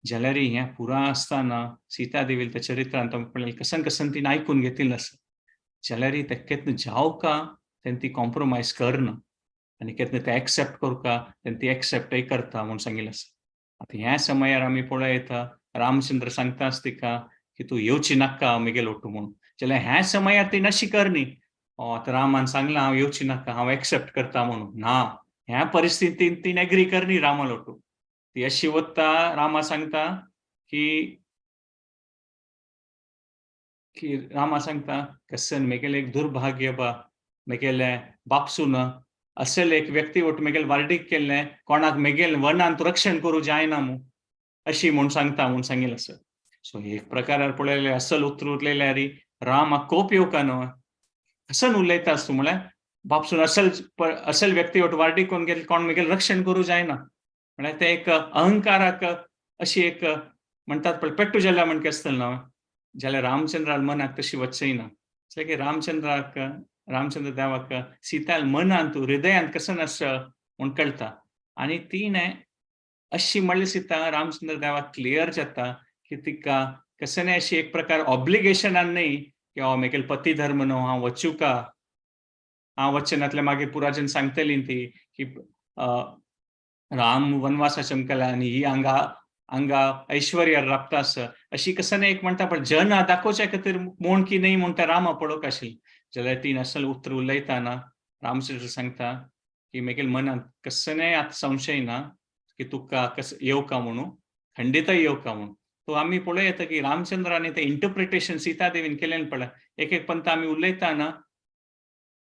जाल्यार हें पुरा आसतना सीता देवील त्या चरित्रांत आमी पळयलें कसन कसन तिणें आयकून घेतिल्लें आसा. जाल्यार तें केन्ना जावका तेन्ना ती कॉम्प्रोमायज करना आनी केन्ना तें एक्सेप्ट करका तेन्ना ती एक्सेप्टय करता म्हूण सांगिल्लें आसा. आतां ह्या समयार आमी पळयता रामचंद्र सांगता आसा तिका की तूं येवची नाका म्हगेल ओटू म्हूण. जाल्यार ह्या समयार ती नशी करनी, आतां रामान सांगलां हांव येवची नाका हांव एक्सेप्ट करता म्हणून ना, ह्या परिस्थितीन ती एग्री करनी रामा लोटू. ती अशी वता रामा सांगता की की रामा सांगता कसन मेगेले एक दुर्भाग्य बा मेगेले बापसून असेल एक व्यक्ती वट मेगेल वार्डीक केल्लें कोणाक मेगेल वनांत रक्षण करूं जायना मू अशी म्हूण सांगता म्हूण सांगिल्लें आसा. सो एक प्रकारार पळयलें असल उतर उरलेल्यारी रामाक कोप येवका न्हय, कसन उलयता आसतू म्हळ्यार बापसून असल असल व्यक्ती वट कोण गेले कोण मागीर रक्षण करूं जायना. म्हळ्यार ते एक अहंकाराक अशी एक म्हणटात पळय पेट्टू जाल्या म्हण आसतलें न्हय, जाल्यार रामचंद्राल मनाक तशी वचचें ना. की रामचंद्राक रामचंद्र देवाक सीताल मनांत हृदयांत कसं नास म्हूण कळटा. आनी तिणें अशी म्हणली सीता रामचंद्र देवाक क्लियर जाता की तिका कसं अशी एक प्रकार ऑब्लिगेशनान न्हय की हो मेगेल पती धर्म न्हू हांव वचूं का, हांव वचनातल्या मागीर पुराजन सांगतली ती की राम वनवासा चमकला आनी ही हांगा हांगा ऐश्वर्य राबता आसा अशी कसं एक म्हणटा. पण जना दाखोवच्या खातीर म्हूण की न्हय म्हणटा रामा पळोवंक आशिल्ली. जाल्यार तीन असल उतर उलयतना रामचंद्र सांगता की मेगेल मनांत कसलें आतां संशय ना की तुका कस येवका म्हणून, खंडीत येवका म्हणून. तो आमी पळोवं येता की रामचंद्राने ते इंटरप्रिटेशन सीतादेवीन केलें पळय. एक एक पंत आमी उलयतना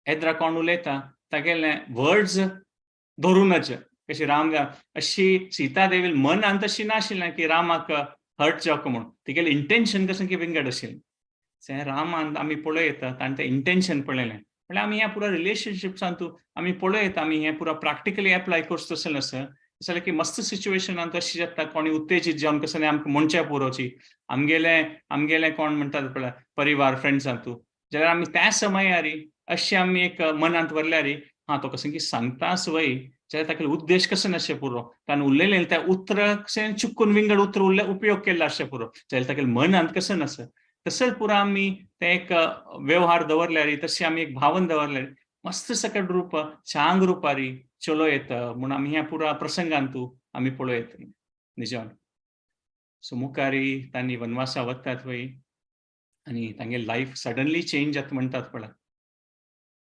एद्रा कोण उलयता तागेले वर्ड्स धरूनच कशी राम अशी सीतादेवी मनांत तशी नाशिल्लें की रामाक हर्ट जावका म्हणून, तिगेलें इंटेन्शन कसं की विंगड आशिल्लें. रामान आमी पळोवं येता ताणें तें इंटेन्शन पळयलें. म्हळ्यार आमी ह्या पुरा रिलेशनशिप्सान तूं आमी पळोवं येता आमी हें पुरा प्रॅक्टिकली एप्लाय करचो तशें आसा जाल्यार की मस्त सिच्युएशनान तशें जाता कोणी उत्तेजीत जावन कसं आमकां म्हणच्या पुरोची आमगेलें आमगेलें कोण म्हणटात पळय परिवार फ्रेंड्सान तूं, जाल्यार आमी त्या समयारी अशें आमी एक मनांत व्हरल्यार हा तो कसं की सांगतास वय जाल्यार ताका उद्देश कसो नाशें पुरो, ताणें उलयलें त्या उतर कशें चुकून विंगड उतर उरले उपयोग केल्लो आसचें पुरो, जाल्यार ताका मनांत कसं नासता. तशेंच पुरा आमी ते एक व्यवहार दवरल्यार तशें आमी एक भावन दवरल्यार मस्त सकट रूप चांग रुपारी चलो येता म्हूण आमी ह्या पुरा प्रसंगान तूं आमी पळोवं येता निजान. सो मुखारी तांणी वनवासा वतात वय आनी तांगे लायफ सडनली चेंज जाता म्हणटात पळय.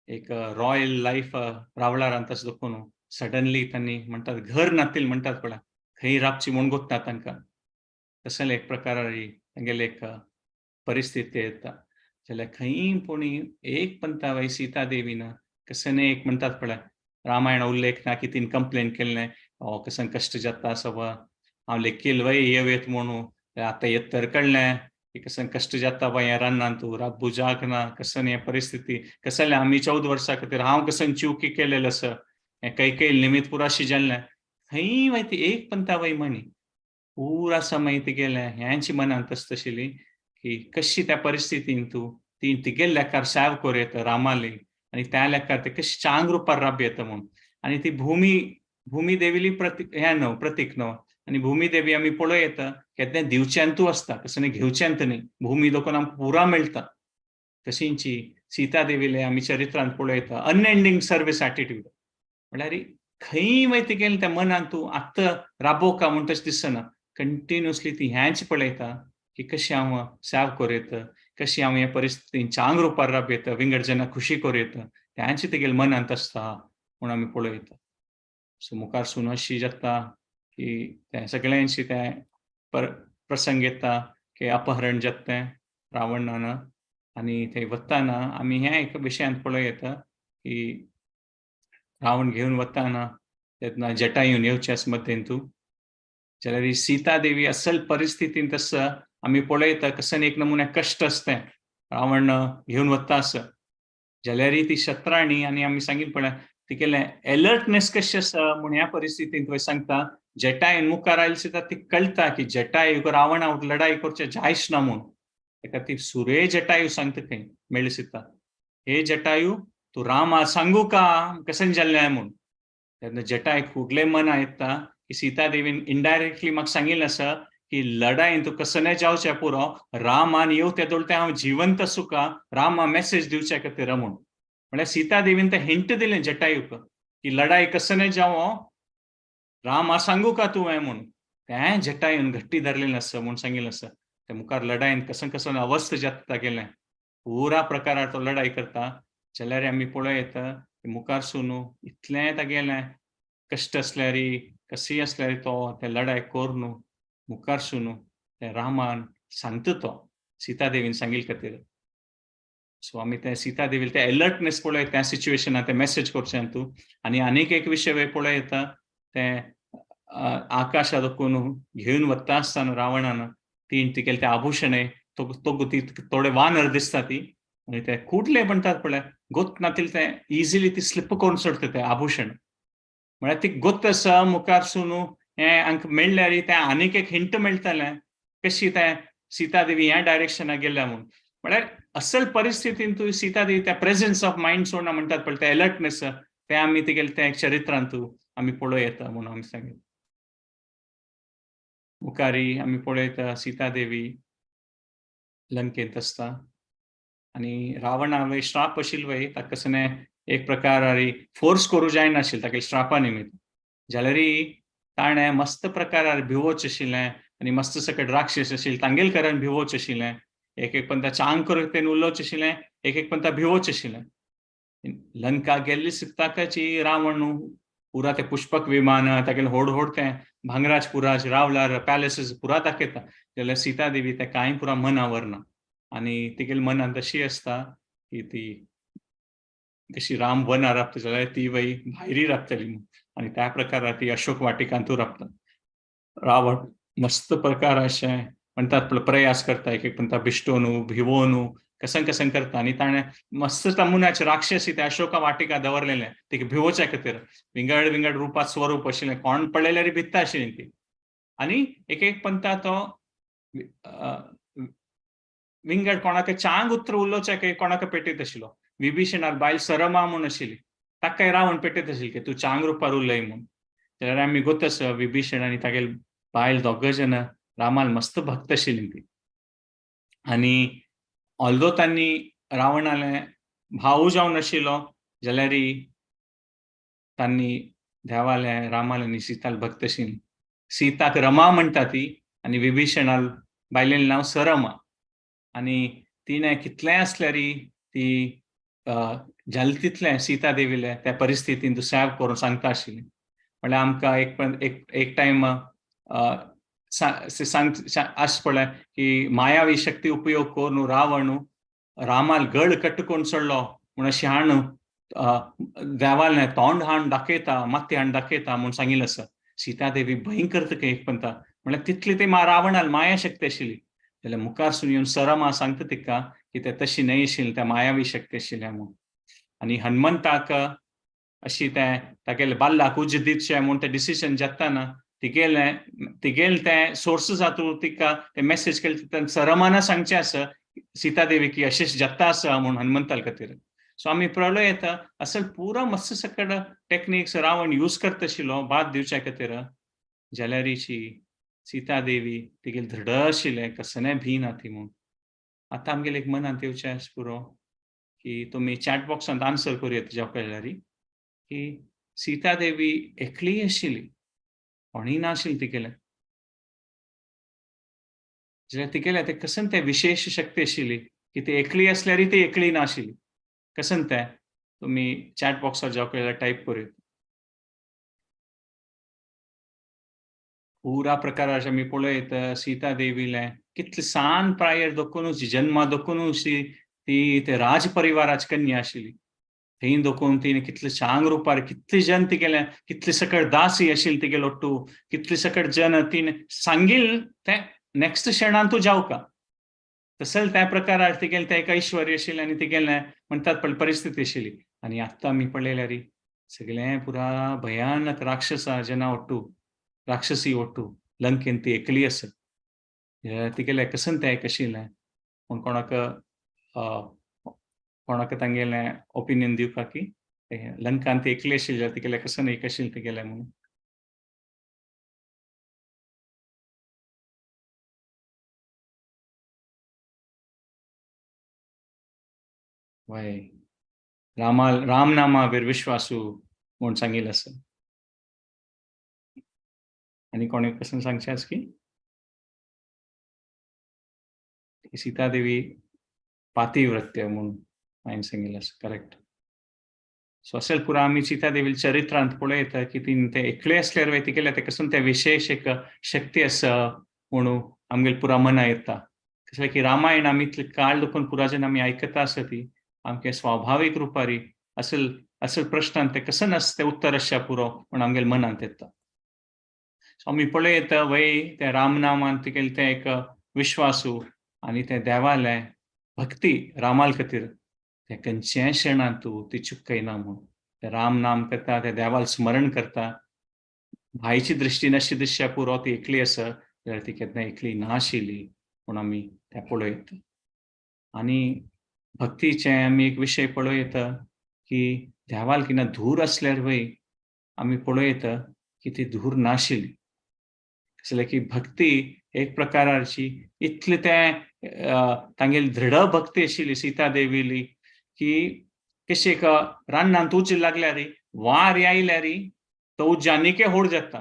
एक रॉयल लायफ रावळारान तशें दाखोवन सडनली तांणी म्हणटात घर नातील म्हणटात पळय, खंय राबची म्हूण गोत्ता तांकां. तशें एक प्रकारारी तांगेले एक परिस्थिती येता. जाल्यार खंय पुणी एक पंता वय सीता देवीन कसं एक म्हणटात पळय रामायण उल्लेख ना की तिन कंप्लेन केल्लें कसं कश्ट जाता सव हांव लेखील वय येवयत म्हणून आतां येत तर कळ्ळें की कसं कश्ट जाता बाय ह्या रानान तूं राबू जाग ना कसं हे परिस्थिती कसलें आमी 14 वर्सां खातीर हांव कसं चुकी केलेलें आसा हें कैकेयी निमित्त पुराशी जाल्लें. खंय वय ती एक पंता वय म्हणी पुरा समय तिगेलें ह्यांची मनांत आसता आशिल्ली की कशी त्या परिस्थितीन तूं ती तिगेले लेखार सेव करूं येता रामाली आनी त्या लेखार ते कशी चांग रुपार राब येता म्हूण. आनी ती भूमी भूमी देवीली प्रतीक हें न्हू प्रतीक न्हू. आनी भूमी देवी आमी पळोवं येता केन्ना दिवच्यांतू आसता कसं घेवच्यांत न्ही, भूमी दोकून आमकां पुरा मेळटा. तशींची सीता देवीले आमी चरित्रांत पळोवं येता अनएंडींग सर्वीस एटिट्यूड म्हळ्यार खंय वय तिगेलें त्या मनांत तूं आत्तां राबोवका म्हूण तशें दिसना, कंटिन्युअसली ती ह्यांच पळयता की कशी हांव सेव करूं येता, कशी हांव ह्या परिस्थितीन चांग रुपार राब येता, विंगड जना खुशी करूं येता, त्यांची तिगेले मनांत आसता म्हूण आमी पळोवं येता. सो मुखार सून अशी जाता की तें सगळ्यांशी तें प्रसंग येता की अपहरण जाता तें रावणान आनी थंय वताना आमी ह्या एका विशयांत पळोवं येता की रावण घेवन वताना तेन्ना जटायून येवचे आसा मध्यंतू, जाल्यार सीता देवी असल परिस्थितीन तसं आमी पळयता कसं एक नमुन्या कश्ट आसता रावण घेवन वता आसा, जाल्यार ती शत्राणी आनी आमी सांगील पळय तिगेलें एलर्टनेस कशें आसा म्हूण ह्या परिस्थितींत थंय सांगता. जटायून मुखार आयली सुद्दां ती कळटा की जटायू रावणा लढाई करचे जायच ना म्हूण, ताका ती सुरे जटायू सांगता खंय मेळ्ळी सीता, हे जटायू तूं रामा सांगू का कसं जाल्लें म्हूण. तेन्ना जटाय फुडले मना येता की सीता देवीन इनडायरेक्टली म्हाका सांगिल्लें आसा की लढायेन तूं कसं जावचें पुरो, रामान येव ते दोळ हांव जिवंत आसूं का, रामा मेसेज दिवच्या खातीर म्हूण. म्हळ्यार सीता देवीन तें हिंट दिलें जटायूक की लढाई कसं जावो रामा सांगू का तुवें म्हूण. तें जटायून घट्टी धरलेलें आसा म्हूण सांगिल्लें आसा. ते मुखार लढायेन कसं कसं अवस्थ जाता गेलें पुरा प्रकारार तो लढाई करता. जाल्यार आमी पळोवं येता मुखार सून इतलें तागेलें कश्ट आसल्यार कशी आसल्यार तो ते लढाई करून मुखार सून ते रामान सांगता तो सीता देवीन सांगिल्ले खातीर. सो आमी ते सीता देवील ते एलर्टनेस पळय त्या सिच्युएशनान ते मेसेज करचें तूं. आनी आनीक एक विशय पळोवं येता ते आकाशा दोकून घेवन वता आसतना रावणान तीन तिगेले ते आभूषण तोगू ती थोडे वानर दिसता ती आनी ते कुडले म्हणटात पळय गोत नातील ते इजिली ती स्लिप करून सोडटा ते आभूषण. म्हळ्यार ती गोत आसा मुखार सून हें हांकां मेळ्ळ्यार तें आनीक एक हिंट मेळटलें कशी तें सीता देवी ह्या डायरेक्शनाक गेल्या म्हूण. म्हळ्यार असल परिस्थितीन तूं सीता देवी त्या प्रेझन्स ऑफ मायंड सोडना म्हणटात पळय तें अलर्टनेस तें आमी तिगेलें तें चरित्रांतू आमी पळोवं येता म्हणून आमी सांगता. मुखारी आमी पळयता सीता देवी लंकेंत आसता आनी रावणा वय श्राप आशिल्लो वय ताका कसलें एक प्रकार फोर्स करूं जायनाशिल्लें तागे श्रापा निमित्त. जाल्यार ताणें मस्त प्रकारार भिवोच आशिल्लें आनी मस्त सकट राक्षस आशिल्ले तांगेल कारण भिवोच आशिल्लें. एक एक पंता चांग करून तेणें उलोवचें आशिल्लें, एक एक पंता भिवोच आशिल्लें. लंका गेल्ली सिक्ताकाची रावण पुरा ते पुष्पक विमान तागेलें होड होड तें भांगराज पुराज रावलार पॅलेसीस पुरा दाखयता. जाल्यार सीता देवी तें कांय पुरा मना व्हरना आनी तिगेले मनांत अशी आसता की ती कशी राम वनार राबता जाल्यार ती वय भायरी राबतली म्हूण आनी त्या प्रकारार ती अशोक वाटिकांतू राबता. रावण मस्त प्रकार अशें म्हणटात प्रयास करता एक एक म्हणटा बिश्टोनू भिवोनू कसं कसं करता आनी ताणें मस्त नमुन्याचे राक्षसी ते अशोका वाटिका दवरलेलें तिका भिवोच्या खातीर विंगड विंगड रुपात स्वरूप आशिल्लें कोण पळयल्यार भित्ता आशिल्ली ती. आनी एक एक पंता तो विंगड कोणाक चांग उतर उलोवच्या कोणाक पेटयत आशिल्लो. विभीषणार बायल सरमा म्हूण आशिल्ली ताकाय रावण पेटयत आशिल्ली की तूं चांग रुपार उलय म्हूण. जाल्यार आमी गोत आसा विभीषण आनी तागेले बायल दोग जण रामाल मस्त भक्त आशिल्ली ती. आनी ऑल्दो तांणी रावणाले भाऊ जावन आशिल्लो जाल्यार तांणी देवाले रामाले आनी सीताल भक्त आशिल्ली. सीताक रमा म्हणटा ती आनी विभीषणाल बायलेलें नांव सरमा. आनी तिणें कितलेंय आसल्यार ती जालें तितलें सीता देवीले त्या परिस्थितीन तूं सेव करून सांगता आशिल्ली. म्हणल्यार आमकां एक एक टायम सांग आस पळय की मायावी शक्ती उपयोग करून रावण रामाल गळ कट्ट करून सोडलो म्हूण अशें हाण देवालें तोंड हाण दाखयता माती हाण दाखयता म्हूण सांगिल्लें आसा. सीता देवी भयंकर तुका एक पंता म्हणल्यार तितली ती रावणाल माया शक्ती आशिल्ली. जाल्यार मुखार सून येवन सरमा सांगता तिका की ते तशी न्हय आशिल्ली त्या मायावी शक्ती आशिल्ल्या म्हूण. आनी हनुमंताक अशी तें तागेले बाल्लाक उज दिवचें म्हूण तें डिसिजन जाताना तिगेलें तिगेलें तें सोर्सीस हातूंत तिका तें मॅसेज केलें सरमाना सांगचें आसा सीता देवी की अशेंच जाता आसा म्हूण हनुमंताल खातीर. सो आमी पळोवं येता असल पुरा मस्त सकट टॅक्निक्स रावण यूज करता आशिल्लो बाद दिवच्या खातीर. जाल्यारीची सीता देवी तिगेले धड आशिल्लें कसलें भी ना ती म्हूण. आतां आमगेले एक मनांत येवचें आसा पुरो की तुमी चॅट बॉक्सांत आन्सर करूं येता जेवका जाल्यार की सीता देवी एकली आशिल्ली कोणीय नाशिल्लें तिगेलें. जाल्यार तिगेलें तें कसन तें विशेश शक्ती आशिल्ली की ती एकली आसल्यारय ती एकली नाशिल्ली. कसन तें तुमी चॅट बॉक्सार जेवका जाल्यार टायप करूं येता. पुरा प्रकाराचे आमी पळयत सीता देवीलें कितले सान प्रायेर दखूनच जन्मा दखूनच ती ते राज परिवाराची कन्या आशिल्ली. थंय दखून तिणें कितले चांग रुपार कितले जन तिगेले कितले सकट दासी आशिल्ली तिगेलो ओट्टू कितले सकट जन तिणें सांगील तें नेक्स्ट क्षणान तूं जावका तसल त्या प्रकारार तिगेलें तें एक ऐश्वर्य आशिल्लें आनी तिगेलें म्हणटात पळय परिस्थिती आशिल्ली. आनी आतां आमी पळयल्यार सगळें पुरा भयानक राक्षसा जना ओट्टू राक्षसी ओट्टू लंकेन ती एकली आसा. तिगेलें कसन तें एक आशिल्लें पूण कोणाक कोणाक तांगेलें ओपिनियन दिवपाक की लंकान ती एकली आशिल्ली जाल्यार तिगेलें कसन एक आशिल्लें तिगेलें म्हणून. वय रामा रामनामावेर विश्वासू म्हूण सांगिल्लें आसा. आनी कोणें कसन सांगचें आसा की सीता देवी पातिव्रत्य म्हूण हांवें सांगिल्लें आसा. करेक्ट. सो असेल पुरा आमी सीता देवी चरित्रांत पळयता की तिणें तें एकलें आसल्यार वय तिगेलें तें कसन तें विशेश एक शक्ती आसा म्हणून आमगेले पुरा मना येता. कसलें की रामायण आमी इतले काळ देखून पुरा जेन्ना आमी आयकता आसा ती आमगे स्वाभावीक रुपारी असल असल प्रश्नांत तें कसन आसा तें उत्तर आसच्या पुरो म्हूण आमगेले मनांत येता. सो आमी पळयता वय तें रामनामान तिगेलें तें एक विश्वासू आनी तें देवालें भक्ती रामाल खातीर तें खंयच्याय क्षणान तूं ती चुकयना म्हूण तें राम नाम करता, तें देवाल स्मरण करता. भायची दृश्टी अशी दिसच्या पुरो ती एकली आसा जाल्यार ती केन्ना एकली नाशिल्ली म्हूण आमी तें पळयता. आनी भक्तीचें आमी एक विशय पळयता की देवाल किना धूर आसल्यार वय आमी पळयता की ती धूर नाशिल्ली. कसलें की भक्ती एक प्रकाराची इतले तें तांगेली दृढ भक्ती आशिल्ली सीता देवीली की कशी एक रान्नान उज लागल्यार वार आयल्यार तो उज्ज आनीके होड जाता,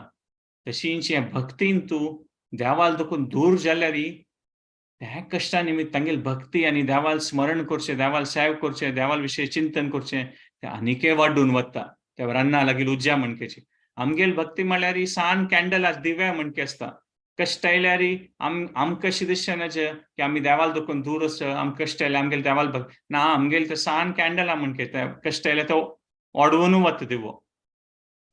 तशींच भक्तीन तूं देवाल देखून दूर जाल्यार त्या कश्टा निमित्त तांगेली भक्ती आनी देवाल स्मरण करचें, देवाल सेव करचें, देवाल विशय चिंतन करचें तें आनीके वाडून वता. त्या रान्ना लागीं उज्या म्हणकेची आमगेली भक्ती म्हळ्यार ही सान कॅन्डल आस दिव्या म्हणके आसता. कश्ट आयल्यार आमकां अशें दिसचें की आमी देवाल देखून दूर आसा, आमकां कश्ट आयल्यार आमगेले देवाल भक्त ना, आमगेले ते सान कॅन्डला म्हणके ते कश्ट आयल्यार तो वाडोवन वता दिवो.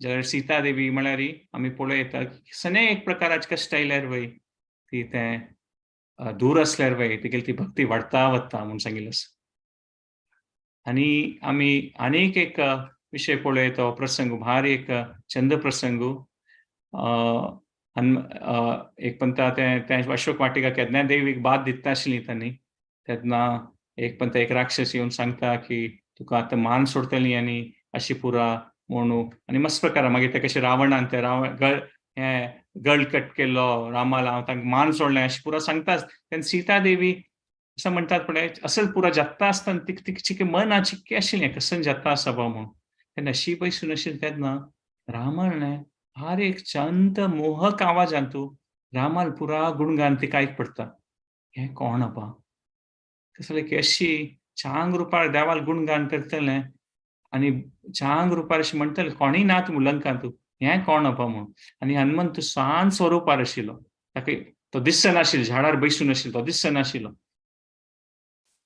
जाल्यार सीता देवी म्हळ्यार आमी पळयता सने एक प्रकाराचे कश्ट आयल्यार वय ती तें दूर आसल्यार वय तिगेली ती भक्ती वाडता वता म्हूण सांगिल्लें आसा. आनी आमी आनीक एक विशय पळयता प्रसंग भारी एक चंद प्रसंग. एक पंता तें अशोक वाटिका केन्ना देवीक बाद दिता आशिल्ली तांणी, तेन्ना एक पंता एक राक्षस येवन सांगता की तुका आतां मान सोडटली आनी अशी पुरा म्हणून आनी मस्त प्रकार. मागीर ते कशें रावणान ते रावण हें गळ कट केलो रामाला हांव तांकां मान सोडलें अशें पुरा सांगताच. तेन्ना सीता देवी असं म्हणटात पळय असल पुरा जाता आसतना तिका तिका मना चिक्के आशिल्लें कसन जाता आसा बा म्हणून. तेन्ना अशी पयसून आशिल्लें तेन्ना रामान भार एक शांत मोहक आवाजान तूं रामाल पुरा गुणगान तिका आयक पडटा. हें कोण आपा कसलें की अशी चांग रुपार देवाल गुणगान करतलें आनी चांग रुपार अशें म्हणटलें कोणूय ना तूं लंकान तूं हें कोण आपा म्हणून. आनी हनुमंत सान स्वरुपार आशिल्लो, ताका तो दिसनाशिल्लो, झाडार बसून आशिल्लो, तो दिसनाशिल्लो.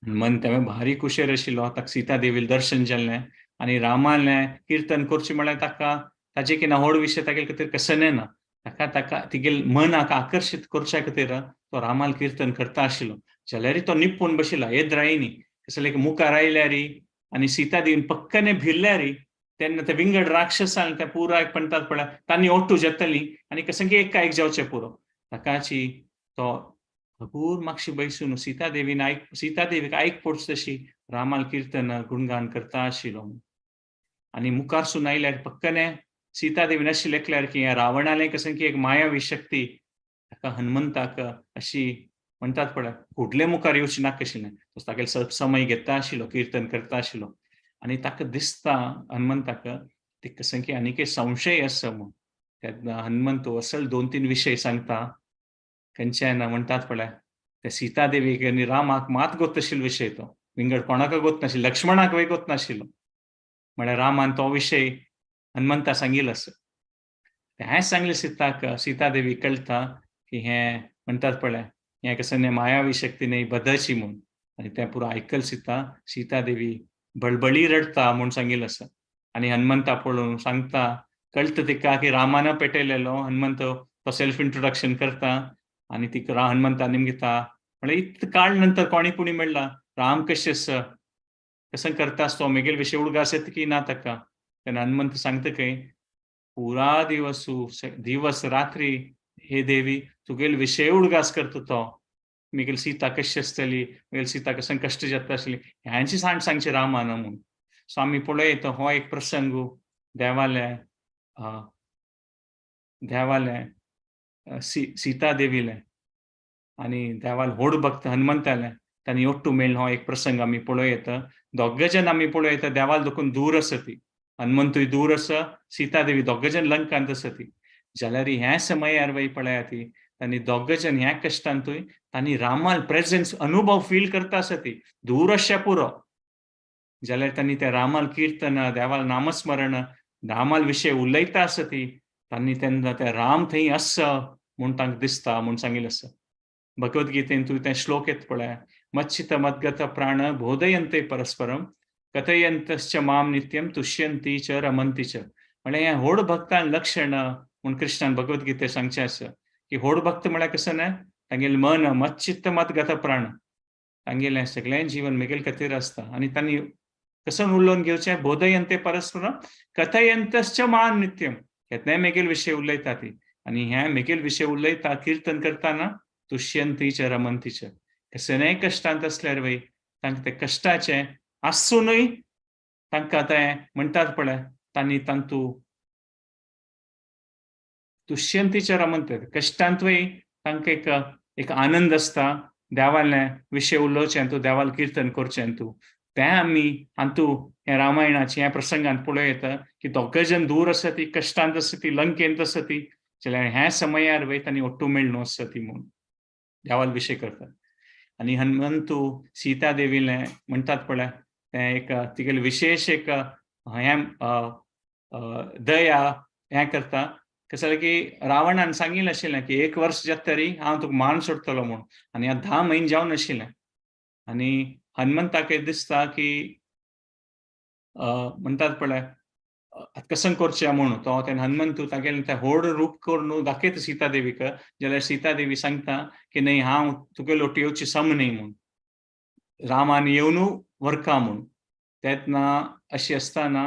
हनुमंत तें भारी कुशेर आशिल्लो, ताका सीता देवील दर्शन जाल्लें आनी रामालें किर्तन करचें म्हळ्यार ताका ताजे की ना व्हड विशय तागेले खातीर कसने ना, ताका ताका तिगेले मनाक आकर्शीत करच्या खातीर तो रामाल किर्तन करता आशिल्लो. जाल्यार तो निपून बशिल्लो येद्रायनी कसले मुखार आयल्यार आनी सीता देवीन पक्कने भिरल्यार तेन्ना ते विंगड राक्षसान त्या पुरा एक म्हणटात पळय तांणी ओट्टू जातली आनी कसं की एका एक जावचें पुरो. ताकाची तो भरपूर मातशी बैसून सीता देवीन आयक सीता देवीक आयक पडची तशी रामाल किर्तन गुणगान करता आशिल्लो. आनी मुखारसून आयल्यार पक्कने सीता देवीन अशी लेखल्यार की ह्या रावणालें कसं की एक मायावी शक्ती ताका हनुमंताक अशी म्हणटात पळय कुडले मुखार येवची नाका आशिल्लें, तो तागेलो समय घेता आशिल्लो, किर्तन करता आशिल्लो. आनी ताका दिसता हनुमंताक ते कसं की आनीक संशय आसा म्हूण. तेन्ना हनुमंत असल 2-3 विशय सांगता खंयच्यान म्हणटात पळय ते सीता देवीक आनी रामाक मात गोत आशिल्लो विशय, तो विंगड कोणाक गोत नाशिल्लो, लक्ष्मणाक वय गोत नाशिल्लो. म्हळ्यार रामान तो विशय हनुमंता सांगिल्लो आसा. तें सांगलें सीताक, सीता देवी कळटा की हें म्हणटात पळय हें कसं मायावी शक्ती न्हय बदलची म्हूण. आनी तें पुरो आयकल सीता, सीता देवी बळबळी रडटा म्हूण सांगिल्लें आसा. आनी हनुमंता पळोवन सांगता कळटा तिका की रामान पेटयलेलो. हनुमंत तो सेल्फ इंट्रोडक्शन करता आनी तिका हनुमंता निमगिता म्हळ्यार इतलो काळ नंतर कोणी पुणी मेळ्ळा राम कशें आसा कसं करता आसतो मेगेल विशय उडगास येता की ना ताका. तेन्ना हनुमंत सांगता खंय पुरा दिवस दिवस रात्री हे देवी तुगेल विशय उडगास करता तो, मेगेल सीता कशी आसतली, मेगेल सीता कसं कश्ट जाता आसली ह्यांची सांग सांगचे रामान म्हूण. सो आमी पळयता हो एक प्रसंग देवाले देवाले सीता देवीले आनी देवाल व्हड भक्त हनुमंताले तांणी ओट्टू मेळ्ळो. हो एक प्रसंग आमी पळयता. दोग जण आमी पळयता देवाल देखून दूर आसा ती, हनुमंतूय दूर आसा, सीता देवी दोग जण लंकांत आसा ती. जाल्यार ह्या समयार वय पळया ती तांणी दोग जण ह्या कश्टांतूय तांणी रामाल प्रेझेन्स अनुभव फील करता आसा ती दूर आसच्या पुरो. जाल्यार तांणी त्या रामाल किर्तन देवाल नामस्मरण रामाल विशय उलयता आसा ती तांणी तेन्ना त्या राम थंय आसा म्हूण तांकां दिसता म्हूण सांगिल्लें आसा. भगवद्गीतेन तूं तें श्लोक येता पळय मच्छित मद्गत प्राण बोधयन्ते परस्परम कथयन्तश्च माम नित्यम तुष्यन्ति च रमन्ति च. म्हळ्यार हें व्हड भक्तान लक्षण म्हूण कृष्णान भगवद्गीते सांगचें आसा की व्हड भक्त म्हळ्यार कसं न्हय तांगेलें मन मच्चित्त मत गत प्राण, तांगेलें सगळें जीवन मेगेल खातीर आसता. आनी तांणी कसो उलोवन घेवचें, बोधयंते परस्पर कथयंतश्च मान नित्यम, हेतने मेगेल विशय उलयता ती. आनी ह्या मेगेल विशय उलयता किर्तन करतना तुष्यंतीच रमंतीच, कसलेय कश्टांत आसल्यार वय तांकां ते कश्टाचें आसुनूय तांकां तें म्हणटात पळय तांणी तांतू तुष्यंतीच रमंत, कश्टांत वय तांकां एक एक आनंद आसता देवालें विशय उलोवचें तूं, देवाल किर्तन करचें तूं. तें आमी हातूं ह्या रामायणाचे ह्या प्रसंगान पळोवं येता की दोग जण दूर आसा ती, कश्टांत आसा ती, लंकेंत आसा ती, जाल्यार ह्या समयार वय तांणी ओट्टू मेळ्ळो आसा ती म्हूण देवाल विशय करतात. आनी हनुमंतू सीता देवीलें म्हणटात पळय तें एक तिगेलें विशेश एक हें दया हें करता. कशें जालें की रावणान सांगिल्लें आशिल्लें की 1 वर्स जाता तरी हांव तुका मान सोडटलो म्हूण, आनी आतां 10 म्हयने जावन आशिल्लें. आनी हनुमंताक दिसता की म्हणटात पळय आतां कसं करचें म्हूण, तो तेन्ना हनुमंतू तागेलें तें व्हड रूप करून दाखयता सीता देवीक, जाल्यार सीता देवी सांगता की न्हय हांव तुगे लोटी येवची सम न्हय म्हूण, रामान येवन व्हरका म्हूण. तेन्ना अशी आसतना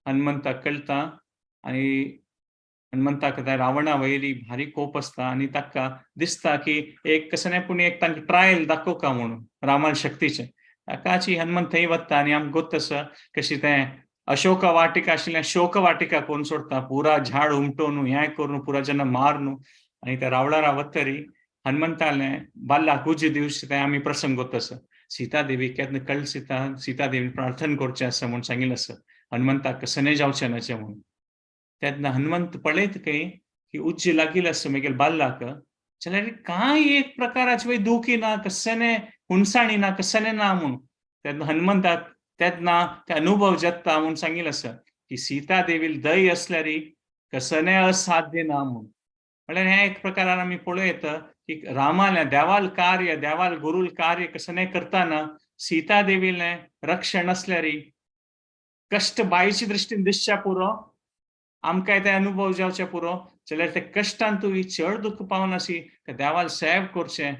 हनुमंताक कळटा आनी हनुमंताक त्या रावणा वयली भारी कोप आसता आनी ताका दिसता की एक कसं न्हय पूण एक तांकां ट्रायल दाखोवका म्हणून रामान शक्तीचें. ताकाची हनुमंत थंय वता आनी आमकां गोत आसा कशी तें अशोक वाटिका आशिल्लें शोक वाटिका कोण सोडटा, पुरा झाड उमटोवन हें करून पुरा जेन्ना मारून आनी त्या रावळारा वतरी हनुमंतालें बाल्लाक उज दिवचें तें आमी प्रसंग गोत आसा. सीता देवी केन्ना कळ सीता सीता देवीन प्रार्थना करचें आसा म्हूण सांगिल्लें आसा हनुमंताक कसनें जावचें नाचें म्हूण. तेन्ना हनुमंत पळयत खंय की उज्ज लागिल्लें आसा मागीर बाल्लाक, जाल्यार कांय एक प्रकाराचें वय दुखी ना, कसनें हुनसाणी ना, कसनें ना म्हूण. तेन्ना हनुमंताक तेन्ना ते अनुभव जाता म्हूण सांगिल्लें आसा की सीता देवील दय आसल्यार कसनें असाध्य ना म्हूण. म्हणल्यार हें एक प्रकारान आमी पळोवं येता की रामालें देवाल कार्य देवाल गुरूल कार्य कसनें करतना सीता देवीलें रक्षण आसल्यार कश्ट बायचे दृश्टीन दिसच्या पुरो, आमकां ते अनुभव जावचे पुरो, जाल्यार ते कश्टान तुवें चड दुख्ख पावनासी ते देवाल सेव करचें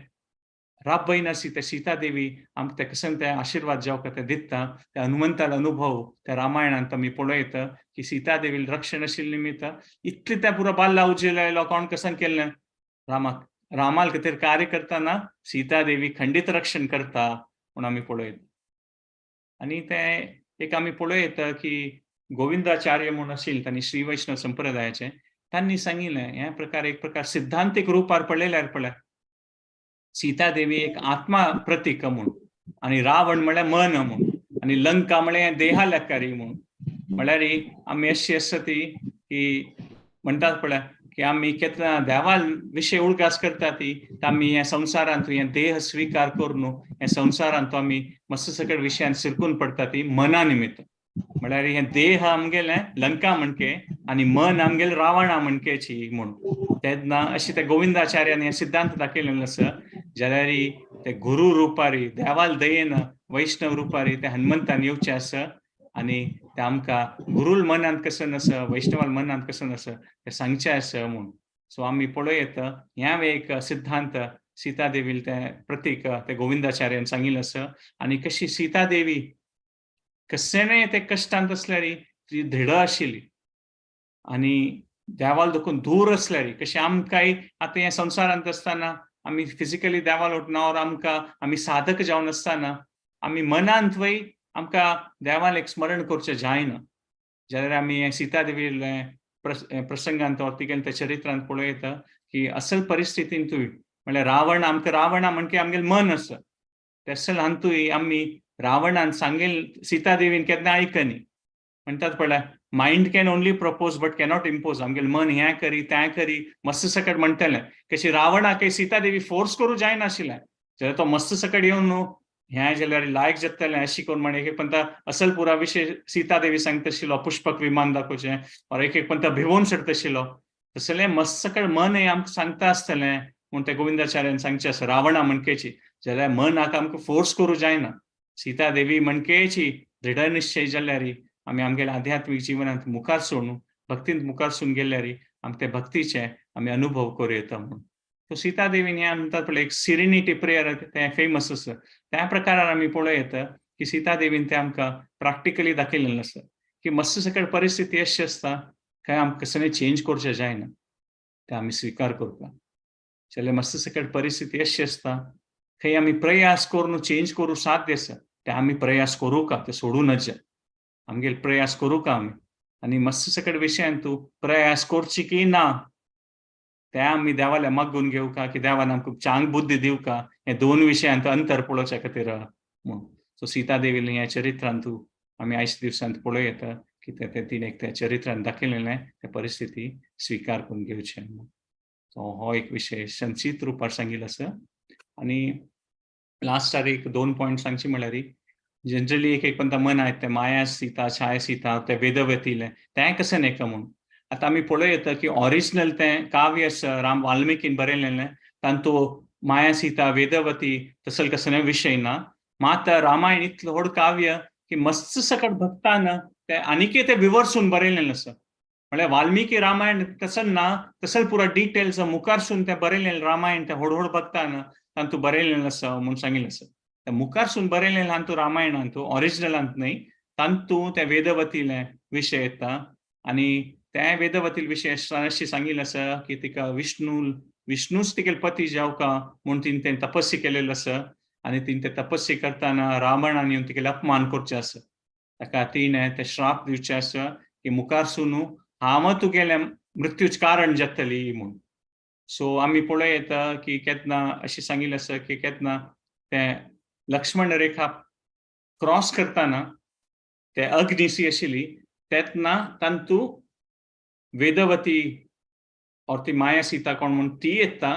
राबय नासी ते सीता देवी आमकां ते कशें ते आशिर्वाद जावका ते दिता. ते हनुमंतालो अनुभव त्या रामायणांत आमी पळयता की सीता देवील रक्षण आशिल्लें निमित्त इतलें तें पुरो बाल्ला उजेल आयलो कोण कशें केल्लें रामाक, रामाल खातीर कार्य करतना सीता देवी खंडीत रक्षण करता म्हूण आमी पळयता. आनी तें एक आमी पळयता की गोविंदाचार्य म्हूण आशिल्ले तांणी श्री वैष्णव संप्रदायाचे, तांणी सांगिल्लें ह्या प्रकार एक प्रकार सिद्धांतीक रुपार पळयल्यार पळय सीता देवी एक आत्मा प्रतीक म्हूण आनी रावण म्हळ्यार मन म्हूण आनी लंका म्हळ्यार देहालकारी म्हूण. म्हळ्यार आमी अशी आसा ती की म्हणटात पळय की आमी केन्ना देवा विशय उडगास करता ती आमी ह्या संवसारांत हें देह स्विकार करून ह्या संवसारांत आमी मस्त सकट विशयान शिरकून पडटा ती मना निमित्त. म्हळ्यार हें देह आमगेलें लंका म्हणके आनी मन आमगेलें रावणा म्हणकेची म्हूण. तेन्ना अशें ते गोविंदाचार्यान हें सिद्धांत दाखयलेलें आसा. जाल्यार ते गुरू रुपारी देवाल दयेन वैष्णव रुपारी ते हनुमंतान येवचें आसा आनी ते आमकां गुरूल मनांत कसो आसा वैष्णवाल मनांत कसो आसा तें सांगचें आसा म्हूण. सो आमी पळोवं येता ह्या एक सिद्धांत सीता देवील तें प्रतीक ते गोविंदाचार्यान सांगिल्लें आसा. आनी कशी सीता देवी कशें ते कश्टांत आसल्यार ती दृढ आशिल्ली आनी देवाल देखून दूर आसल्यार कशें आमकांय आतां ह्या संवसारांत आसतना आमी फिजिकली देवाल उठना or आमकां आमी साधक जावन आसतना आमी मनांत वय आमकां देवाल एक स्मरण करचें जायना. जाल्यार आमी हें सीता देवीलें प्रसंगांत or तिगेलें त्या चरित्रांत पळोवं येता की असल परिस्थितींतूय म्हळ्यार रावण आमकां रावणा म्हणके आमगेलें मन आसा तेसल हातूंय आमी रावणान सांगेल सीता देवीन केन्ना आयकनी. म्हणटात पळय mind can only propose but cannot impose. आमगेलें मन हें करी तें करी मस्त सकट म्हणटलें कशी रावणाक सीता देवी फोर्स करूं जायनाशिल्लें जाल्यार तो मस्त सकट येवन न्हू हें जाल्यार लायक जातलें अशी करून म्हण एक एक पंता असल पुरा विशय सीता देवी सांगता आशिल्लो पुष्पक विमान दाखोवचें और एक एक पंता भिवोन सोडता आशिल्लो. तसलें मस्त सकट मन हें आमकां सांगता आसतलें म्हूण ते गोविंदाचार्यान सांगचें आसा रावणा म्हणकेची. जाल्यार मनाक आमकां फोर्स करूं जायना. सीता देवी म्हणकेची दृढ निश्चय जाल्यार आमी आमगेल्या आध्यात्मीक जिवनांत मुखार सोडून भक्तींत मुखार सून गेल्यार आमकां ते भक्तीचे आमी अनुभव करूं येता म्हूण. सो सीता देवीन हें म्हणटात पळय एक सिरिनिटी प्रेयर तें फेमस आसा. त्या प्रकारार आमी पळोवं येता की सीता देवीन तें आमकां प्रॅक्टिकली दाखयलेलें आसा की मस्त सकट परिस्थिती अशी आसता काय आमकां कसलें चेंज करचें जायना, तें आमी स्विकार करता. जाल्यार मस्त सकट परिस्थिती अशी आसता खंय आमी प्रयास करून चेंज करूं साध्य आसा, ते आमी प्रयास करूं का, ते सोडूं नज, आमगेले प्रयास करूं का आमी. आनी मस्त सकट विशयान तूं प्रयास करची की ना ते आमी देवाल्या मागून घेवका की देवान आमकां चांग बुद्धी दिवका, हे दोन विशयांत अंतर पळोवच्या खातीर म्हूण. सो सीता देवीले ह्या चरित्रांत आमी आयच्या दिवसांत पळोवं येता की ते तिणें एक त्या चरित्रान दाखयलेलें त्या परिस्थिती स्विकार करून घेवचें म्हूण. सो हो एक विशय संक्षिप्त रुपार सांगिल्लो आसा. आनी लास्टार एक दोन पॉयंट सांगची म्हणल्यार जनरली एक एक पण मन आहेत ते माया सीता छाया सीता ते वेदवतीले तें कशें न्ही म्हूण. आतां आमी पळोवं येता की ऑरिजिनल तें काव्य आसा राम वाल्मिकीन बरयलेलें तांतू माया सीता वेदवती तसल कसले विशय ना. मात रामायण इतलें व्हड काव्य की मस्त सकट भक्तान ते आनीकय ते विवर्सून बरयलेलें आसा. म्हळ्यार वाल्मिकी रामायण तसल ना तसल पुरा डिटेल्स मुखारसून तें बरयलेलें रामायण तें व्हड व्हड भक्तान तांतू बरयलेलें आसा म्हूण सांगिल्लें आसा. त्या मुखारसून बरयलेलें तांतू रामायणांतू ऑरिजिनलांत न्हय तांतू ते वेदवतीले विशय येता. आनी त्या वेदवतील विशय अशी सांगिल्लें आसा की तिका विष्णूच तिगेले पती जावका म्हूण तिणें तें तपस्या केलेलें आसा. आनी तिणें तें तपस्या करतना रावणान येवन तिगेले अपमान करचें आसा, ताका तिणें तें श्राप दिवचें आसा की मुखारसून हांव तुगेलें मृत्यूच कारण जातली म्हूण. सो आमी पळोवं येता की केन्ना अशें सांगिल्लें आसा की केन्ना तें लक्ष्मण रेखा क्रॉस करतना ते अग्निसी आशिल्ली तेन्ना तांतू वेदवती और ती माया सीता कोण म्हूण ती येता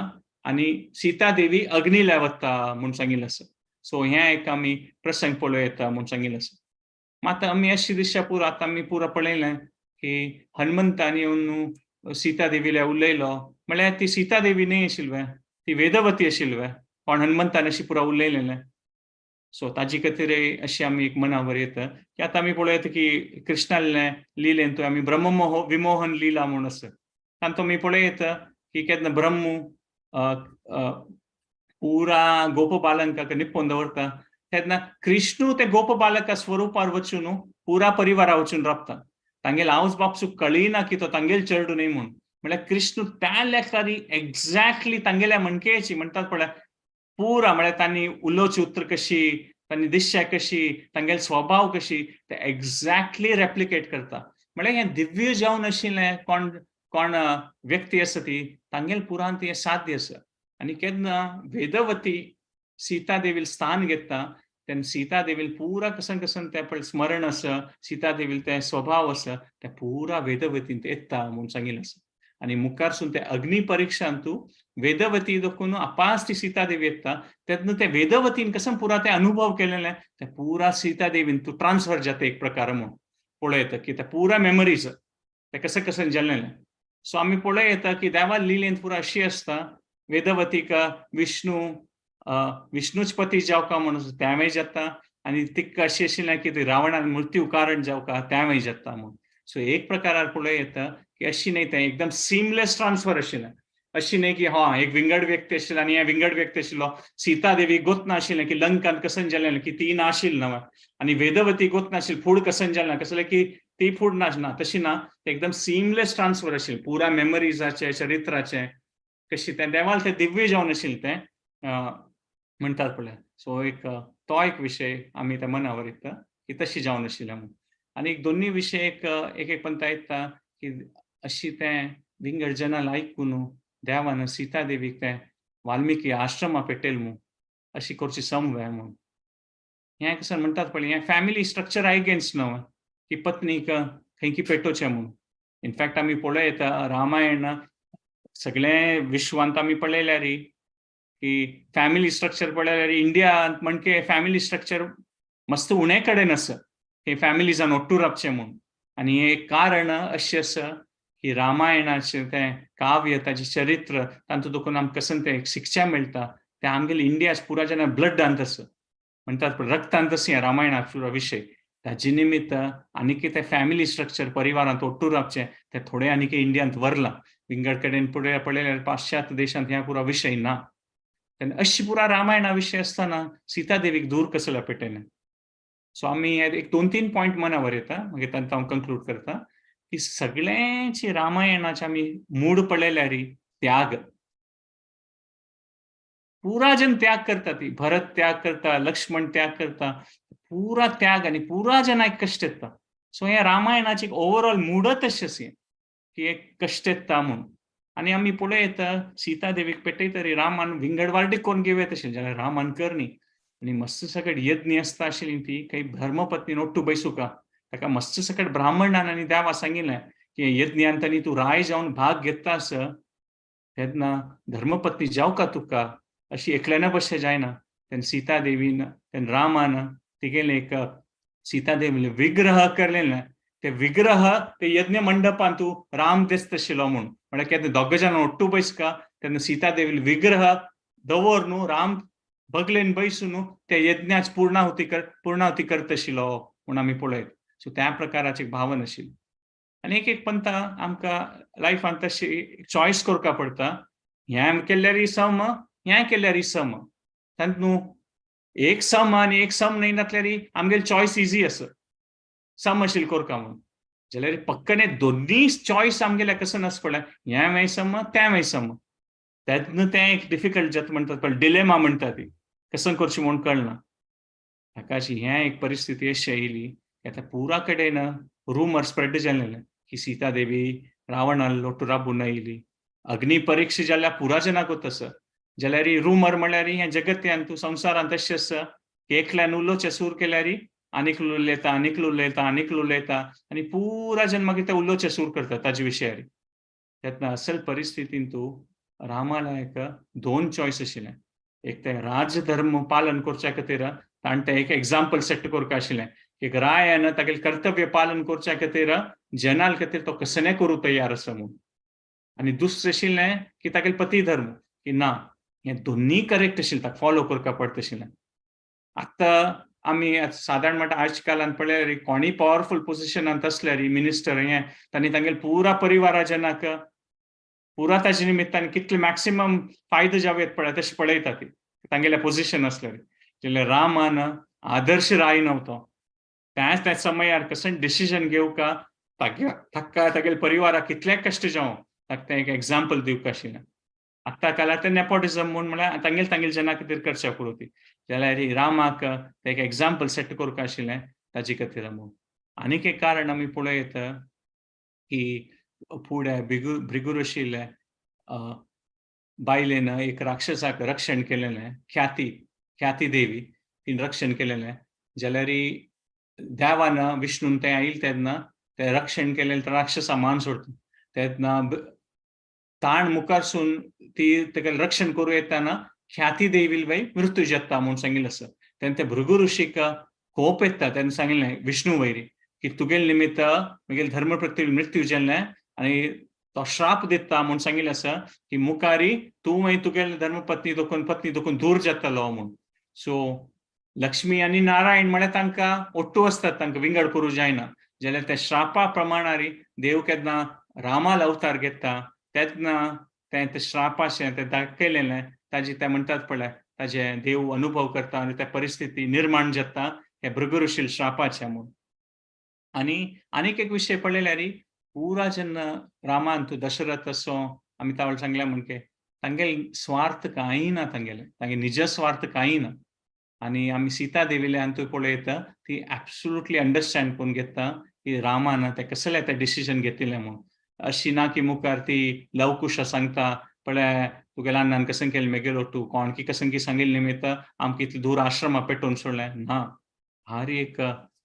आनी सीता देवी अग्निला वता म्हूण सांगिल्लें आसा. सो हें एक आमी प्रसंग पळोवं येता म्हूण सांगिल्लें आसा. मात आमी अशी दिशा पुरा आतां आमी पुरा पळयलें की हनुमंतान येवन सीता देवीला उलयलो म्हळ्यार ती सीता देवी न्हय आशिल्ली, ती वेदवती आशिल्ली, पण हनुमंतान अशी पुरा उलयलेलें. सो ताजी खातीर अशी आमी एक मनावर येता की आतां आमी पळयता की कृष्णाले लिलेन तो आमी ब्रह्म विमोहन लिला म्हूण आसा. तांतू आमी पळयता की केन्ना ब्रह्म पुरा गोपबालंकाक निपोवन दवरता तेन्ना कृष्णू ते गोपबालका स्वरुपार वचून पुरा परिवारा वचून राबता. तांगेले आवज बापसूक कळिना की तो तांगेल चेडू न्हय म्हूण. म्हळ्यार कृष्ण त्या लेखारी एक्झॅक्टली तांगेल्या म्हणकेची म्हणटात पळय पुरा, म्हळ्यार तांणी उलोवची उतर कशी, तांणी दिश्या कशी, तांगेले स्वभाव कशी ते एक्झॅक्टली रेप्लिकेट करता. म्हळ्यार हें दिव्य जावन आशिल्लें कोण कोण व्यक्ती आसा ती तांगेले पुरान तें साध्य आसा. आनी केन्ना वेदवती सीता देवील स्थान घेता तेन्ना सीता देवील पुरा कसन कसन तें पळय स्मरण आसा, सीता देवील तें स्वभाव आसा तें पुरा वेदवतीन येता म्हूण सांगिल्लें आसा. आनी मुखारसून ते अग्नी परिक्षांतू वेदवती देखून आपास ती सीता देवी येता तेन्ना ते वेदवतीन कसन पुरा ते अनुभव केलेले ते पुरा सीता देवीन तूं ट्रान्सफर जाता एक प्रकार म्हूण पळयता की ते पुरा मेमरीज ते कशें कशें जालेलें. सो आमी पळयता की देवा लिलेंत पुरा अशी आसता वेदवतीक विष्णू विष्णूच पती जावका म्हणून त्यावें जाता आनी तिका अशी आशिल्लें की ती रावणान मृत्यू कारण जावका त्यावें जाता म्हूण. सो एक प्रकारार पळोवं येता की अशी न्हय तें एकदम सिमलेस ट्रान्सफर आशिल्लें. अशी न्हय की हा एक विंगड व्यक्ती आशिल्लो आनी हे विंगड व्यक्ती आशिल्लो. सीता देवी गोत नाशिल्लें की लंकान कसन जालें की ती नाशिल्ली नव आनी वेदवती गोत नाशिल्ली फूड कसन जालें कसलें की ती फूड नासना तशी ना, एकदम सिमलेस ट्रान्सफर आशिल्लें पुरा मेमरीजाचें चरित्राचें कशी तें देवाल तें दिव्य जावन आशिल्लें तें म्हणटात पळय. सो एक तो एक विशय आमी त्या मनावर येता की तशी जावन आशिल्लें म्हूण. आनी एक दोनूय विशय एक एक पंता येता की अशी तें विंगड जनाल आयकून देवान सीता देवीक तें वाल्मिकी आश्रमा पेटेल म्हूण अशी करची समवे म्हूण. हें कसं म्हणटात पळय हें फॅमिली स्ट्रक्चर अगेन्स्ट न्हय की पत्नीक खंयकी पेटोवचें म्हूण. इनफॅक्ट आमी पळयता रामायण सगळें विश्वांत आमी पळयल्यार की फॅमिली स्ट्रक्चर पळयल्यार इंडियांत म्हणके फॅमिली स्ट्रक्चर मस्त उणे कडेन आसा हे फॅमिलीजान ओट्टू राबचें म्हूण. आनी हें कारण अशें आसा की रामायणाचें तें काव्य ताचें चरित्र तांतूं देखून आमकां कसन तें शिक्षा मेळटा तें आमगेले इंडिया पुरा जेन्ना ब्लडांत आसा म्हणटात रक्तांत आसा हें रामायणा पुरा विशय. ताजे निमित्त आनीक ते फॅमिली स्ट्रक्चर परिवारांत ओट्टू रावचें ते थोडे आनीक इंडियांत व्हरलां. विंगड कडेन पळयल्यार पाश्चात्य देशांत ह्या पुरा विशय ना. तेन्ना अशी पुरा रामायणा विशय आसतना सीता देवीक दूर कसो पेटयलें. सो आमी एक 2-3 पॉयंट मनावर येता, मागीर तांकां हांव कंक्लूड करता की सगळ्यांची रामायणाचे आमी मूड पळयल्यार त्याग, पुरा जन त्याग करता, ती भरत त्याग करता, लक्ष्मण त्याग करता, पुरा त्याग आनी पुरा जनाक कश्ट येता. सो हे रामायणाची ओवरऑल मूडच अशें आसा की एक कश्ट येता म्हूण. आनी आमी पळयता सीता देवीक पेटयतरी रामान विंगडवार्डीक कोण घेवं येता अशें जाल्यार रामान करणी आनी मस्त सकट यज्ञ आसता आशिल्ली ती काही धर्मपत्नी ओट्टू बैसुका ताका मस्त सकट ब्राह्मणान आनी देवा सांगिल्लें की यज्ञान तांणी तूं राय जावन भाग घेता आस तेन्ना धर्मपत्नी जावका तुका अशी एकल्यान बशें जायना. तेन्ना सीता देवीन तेन्ना रामान तिगेलें एक सीता देवीन विग्रह केलें, ते विग्रह ते यज्ञ मंडपान तूं राम दिसता आशिल्लो म्हूण, म्हळ्यार केन्ना दोग जाणां ओट्टू बैसका तेन्ना सीता देवीन विग्रह दवर न्हू राम बगलेन बैसून न्हू ते यज्ञाच पूर्णाहुती करता आशिल्लो म्हूण आमी पळयत. सो त्या प्रकाराची भावना आशिल्ली. आनी एक एक पंथा आमकां लायफान तशी चॉयस करपा पडटा, हें केल्यार सम, हें केल्यार सम, तातूंत न्हू एक सम आनी एक सम न्हय जातल्यार आमगेली चॉयस इजी आसा सम आशिल्ली करपा म्हूण. जाल्यार पक्कने दोनूय चॉयस आमगेल्या कसो नासता पळय, हें मागीर सम तें मागीर सम, तेन्ना तें एक डिफिकल्ट जाता म्हणटात पळय, डिलेमा म्हणटा ती, कसं करचें म्हूण कळना. ताका अशी हें एक परिस्थिती अशी आयली की आतां पुरा कडेन रुमर स्प्रेड जालें की सीता देवी रावणान लोटू राबून आयली, अग्नी परीक्षा जाल्यार पुरा जनाक तसो जाल्यार रुमर म्हणल्यार हें जगत्यान तूं संवसारांत तशें आसा की एकल्यान उलोवचें सूर केल्यार आनीक उलयता, आनीक उलयता, आनीक उलयता आनी पुरा जन मागीर ते उलोवचें सूर करता ताजे विशयार. तेन्ना असल परिस्थितीन तूं रामाला एक 2 चॉयस आशिल्लें, एक तें राजधर्म पालन करच्या खातीर ताणें तें एक एग्जाम्पल सेट करपा आशिल्लें, एक रायान तागेलें कर्तव्य पालन करच्या खातीर जनाल खातीर तो कसलें करूं तयार आसा म्हूण. आनी दुसरें आशिल्लें की तागेलें पती धर्म की ना हें दोनूय करेक्ट आशिल्लें, ताका फॉलो करपा पडटा आशिल्लें. आतां आमी सादारण म्हणटा आयज कालान पळयल्यार कोणीय पावरफूल पोजिशनांत आसल्यार मिनिस्टर हें तांणी तांगेले पुरा परिवारा जनाक पुरा ताजे निमित्तान कितले मॅक्सिमम फायदो जावं येत पळय तशें पळयता ती तांगेले पोजिशन आसल्यार. जाल्यार रामान आदर्श राय नव्हतो, त्याच त्या समयार कसं डिसिजन घेवका ताका तागेले परिवाराक कितले कश्ट जावं ताका तें एक एग्जाम्पल दिवंक आशिल्लें. आतां काला तें नेपोटिजम म्हूण म्हळ्यार तांगेले तांगेले जना खातीर करच्या पुरो ती, जाल्यार रामाक तें एक एग्जाम्पल सेट करपा आशिल्लें ताजे खातीर म्हूण. आनीक एक कारण आमी पळयत की फुडें भृगु ऋषीले बायलेन एक राक्षसाक रक्षण केलेलें, ख्याती देवी तिणें रक्षण केलेलें, जाल्यार देवान विष्णून तें आयिल्लें तेन्ना तें रक्षण केलेलें राक्षसा मान सोडटा तेन्ना ताण मुखारसून ती ताका रक्षण करूं येताना ख्याती देवील बाई मृत्यू जाता म्हूण सांगिल्लें आसा. तेन्ना ते भृगु ऋषीक कोप येता, तेन्ना सांगिल्लें विष्णू वैरी की तुगेले निमित्त म्हगेले धर्मप्रती मृत्यू जाल्लें आनी तो श्राप दिता म्हूण सांगिल्लें आसा की मुखारी तूं मागीर तुगेले धर्मपत्नी दोखून पत्नी दोखून दूर जातलो म्हूण. सो लक्ष्मी आनी नारायण म्हळ्यार तांकां ओट्टू आसतात, तांकां विंगड करूं जायना. जाल्यार त्या श्रापा प्रमाणारी देव केन्ना रामाल अवतार घेता तेन्ना तें ते श्रापाचें तें दाखयलेलें ताजें तें म्हणटात पळय ताजें देव अनुभव करता आनी त्या परिस्थिती निर्माण जाता हे भृगुऋषील श्रापाचें म्हूण. आनी आनीक एक विशय पळयल्यार पुरा जेन्ना रामान तूं दशरथ असो आमी तावळ सांगल्या म्हणके तांगेले स्वार्थ कांय ना, तांगेले तांगे निज स्वार्थ कांय ना. आनी आमी सीता देवील्यान तूं पळयता ती एब्सोल्युटली अंडरस्टँड करून घेता की रामान तें कसलें तें डिसिजन घेतिल्लें म्हूण. अशी ना की मुखार ती लवकुशा सांगता पळय तुगेल्या अण्णान कसं केलें मेगेलो तूं कोण की कसं की सांगिल्लें निमित्त आमकां इतलें दूर आश्रमा पेटोवन सोडलें ना. भारी एक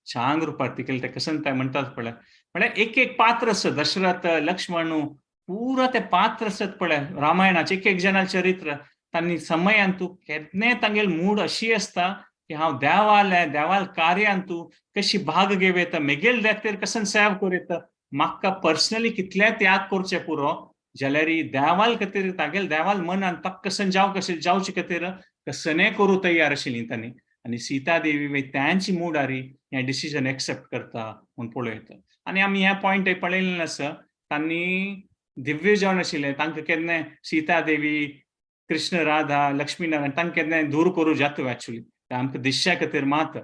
छान रुपार ती केलें तें कसं तें म्हणटात पळय, म्हळ्यार एक एक पात्र आसा दशरथ लक्ष्मण पुरा ते पात्र आसत पळय रामायणाचे एक एक जणांचें चरित्र तांणी समयान तूं केन्नाय तांगेले मूड अशी आसता की हांव देवाले देवाल कार्यान तूं कशी भाग घेवं येता, मेगेल खातीर कसन सेव करूं येता, म्हाका पर्सनली कितले त्याग करचे पुरो जाल्यार देवाल खातीर तागेले देवाल मनान ताका कसन जावं कशें जावचे खातीर कसनेय करूं तयार आशिल्ली तांणी. आनी सीता देवी मागीर तांची मूड आरी हें डिसिजन एक्सेप्ट करता म्हूण पळयता. आनी आमी ह्या पॉयंट पळयलें आसा, तांणी दिव्य जावन आशिल्लें, तांकां केन्ना सीता देवी, कृष्ण, राधा, लक्ष्मी नारायण तांकां केन्ना दूर करूं जाता एक्चुली, आमकां दिसच्या खातीर मात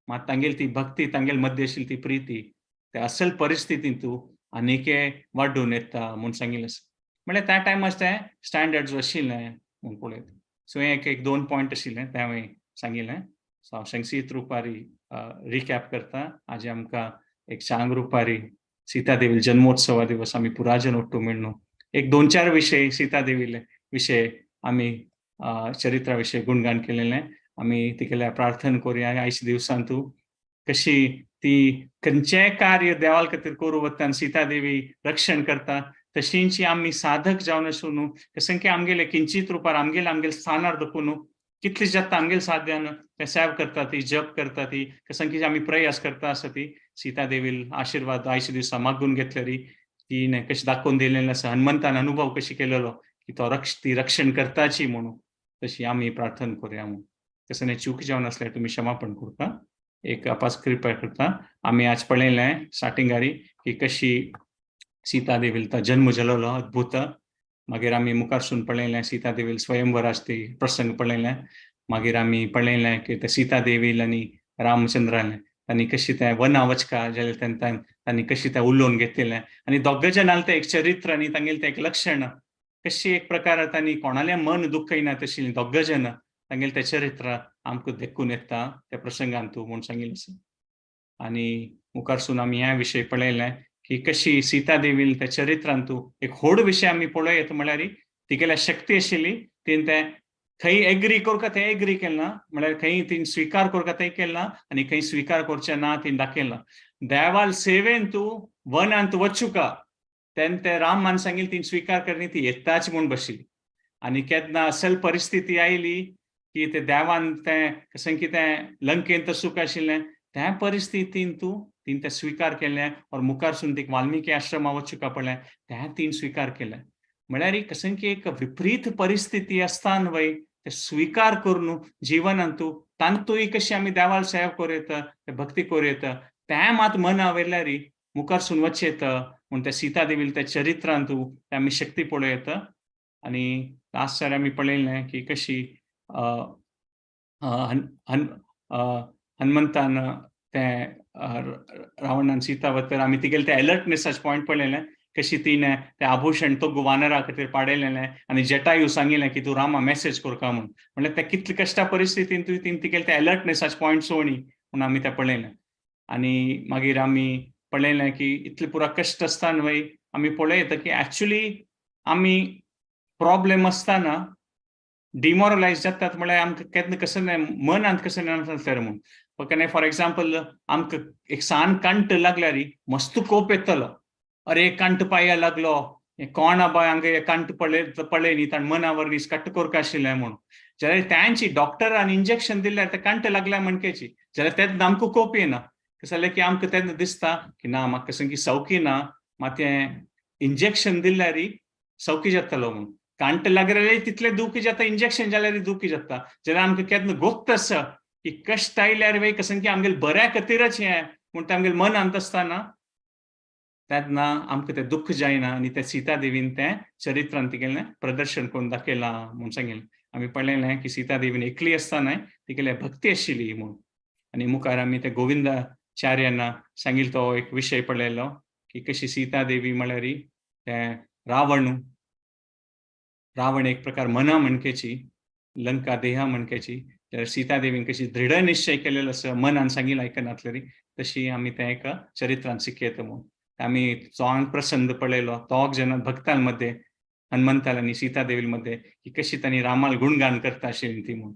मात तांगेली ती भक्ती, तांगेले मध्य आशिल्ली ती प्रिती ते असल परिस्थितींतू आनीके वाडून येता म्हूण सांगिल्लें आसा. म्हणल्यार त्या टायमार ते स्टँडर्ड्स आशिल्लें म्हूण पळयता. सो हें एक एक दोन पॉयंट आशिल्लें तें हांवें सांगिल्लें. सो हांव संक्षिप्त रुपारी रिकॅप करता. आज आमकां एक चांग रुपारी सीता देवी जन्मोत्सवा दिवस आमी पुराजन ಒಟ್ಟು मेळ्ळो एक दोन चार विशय सीता देवीले विशय आमी चरित्रा विशय गुणगान केलेलें. आमी तिगेल्या प्रार्थना करुया आयच्या दिवसांतू कशी ती खंयचेय कार्य देवाल खातीर करूं वता आनी सीता देवी रक्षण करता, तशींची आमी साधक जावन आसूं न्हू, कसं की आमगेले किंचित रुपार आमगेले आमगेले स्थानार दखून न्हू कितली जाता आमगेले साध्यान ते सेव करता, ती जप करता, ती कसं की आमी प्रयास करता आसा ती सीता देवील आशिर्वाद आयच्या दिवसा मागून घेतलेली तिणे कशी दाखोवन दिलेलें आसा, हनुमंतान अनुभव कशी केलेलो की तो ती रक्षण करताची म्हणून, तशी आमी प्रार्थना करुया म्हणून. तसं चूक जावन आसल्यार तुमी क्षमापण करता. एक अपास कृपा करता. आमी आज पळयलें स्टार्टिंगारी की कशी सीता देवील तो जन्म जालोलो अद्भुत. मागीर आमी मुखारसून पळयलें सीता देवील स्वयंवराच ती प्रसंग पळयलें. मागीर आमी पळयलें की ते सीता देवील आनी रामचंद्रालें तांणी कशी तें वना वचका जाल्यार तांणी कशी तें उलोवन घेतिल्लें आनी दोग जाणांलें तें एक चरित्र आनी तांगेलें तें एक लक्षण कशी एक प्रकार तांणी कोणालें मन दुखयना तशी दोग जाण तांगेलें तें चरित्र आमकां देखून येता त्या प्रसंगान तूं म्हूण सांगिल्लें आसा. आनी मुखारसून आमी ह्या विशय पळयलें की कशी सीता देवील त्या चरित्रान तूं एक व्हड विशय आमी पळयत म्हळ्यार तिगेल्या शक्ती आशिल्ली, तिणें तें खंय एग्री करका तें एग्री केलें ना, म्हळ्यार खंय तिणें स्विकार करका तें केलें ना आनी खंय स्विकार करचें ना तिणें दाखयलें ना. देवाल सेवेन तूं वनांत वचुका तेन्ना ते रामान सांगिल्लें तिणें स्विकार करनी ती येताच म्हूण बशिल्ली. आनी केन्ना असल परिस्थिती आयली की ते देवान तें कशें कितें लंकेंत सूख आशिल्लें त्या परिस्थितीन तूं तिणें तें स्विकार केलें और मुखारसून तीक वाल्मिकी आश्रमा वचुका पडलें त्या तिणें स्विकार केलें. म्हळ्यार कशें की एक विपरीत परिस्थिती आसतना वय ते स्विकार करून जिवनांत तांतूय कशी आमी देवाल सेवा करूं येता, ते भक्ती करूं येता, तें मात मना वयल्यार मुखारसून वचेत म्हूण त्या सीता देवील त्या चरित्रांतू ते आमी शक्ती पळयता. आनी लास्ट सार आमी पळयलें की कशी हनुमंतान तें रावणान सीता वतर आमी तिगेले ते अलर्टनेसाचे पॉयंट पळयलें कशी तिणें तें आभूषण तो वानरा खातीर पाडयलेलें आनी जटायू सांगिल्लें की तूं रामा मॅसेज करका म्हूण, म्हणल्यार ते कितले कश्टा परिस्थितीन तुवें तिणें तिगेले ते अलर्टनेसाचे पॉयंट सोडली म्हूण आमी तें पळयलें. आनी मागीर आमी पळयलें की इतले पुरा कश्ट आसतना वय आमी पळयता की एक्चुली आमी प्रॉब्लेम आसतना डिमोरलायज जातात, म्हळ्यार आमकां केन्ना कसं मनांत कसं नासलें म्हूण. केन्ना फॉर एग्जाम्पल आमकां एक सान कांट लागल्यार मस्त कोप येतलो, अरे कांट पाया लागलो, कोण बाय हांगा कांट पळय पळय न्ही ताणें मना वरवीं कट्ट करका आशिल्लें म्हूण. जाल्यार तांची डॉक्टरान इंजेक्शन दिल्यार ते कांट लागल्या म्हणकेची, जाल्यार तेन्ना आमकां कोप येना, कशें जालें की आमकां तेन्ना दिसता की ना म्हाका कसं की सवकी ना, मात तें इंजेक्शन दिल्यार सवकी जातलो म्हूण. कांट लागल्यार तितलें दुखी जाता, इंजेक्शन जाल्यार दुखी जाता. जाल्यार आमकां केन्ना गोक्त आसा की कश्ट आयल्यार वय कसं की आमगेले बऱ्या खातीरच हें म्हूण तें आमगेले मनांत आसतना तेन्ना आमकां तें दुख्ख जायना. आनी त्या सीता देवीन तें चरित्रान तिगेलें प्रदर्शन करून दाखयलां म्हूण सांगिल्लें. आमी पळयलें की सीता देवीन एकली आसतना तिगेले भक्ती आशिल्ली म्हूण. आनी मुखार आमी ते गोविंदाचार्यान सांगिल्लो तो एक विशय पळयलो की कशी सीता देवी म्हळ्यार तें रावण, रावण एक प्रकार मना म्हणकेची, लंका देहा म्हणकेची, जाल्यार सीता देवीन कशी दृढ निश्चय केलेलो आसा मनान सांगिल्लें आयकनातलें तशी आमी तें एका चरित्रान शिकयता म्हूण. आमी चोंग प्रसंग पळयलो दोग जाणां भक्तांमध्ये हनुमंताल आनी सीता देवी मध्ये की कशी तांणी रामाल गुणगान करता आशिल्ली ती म्हूण.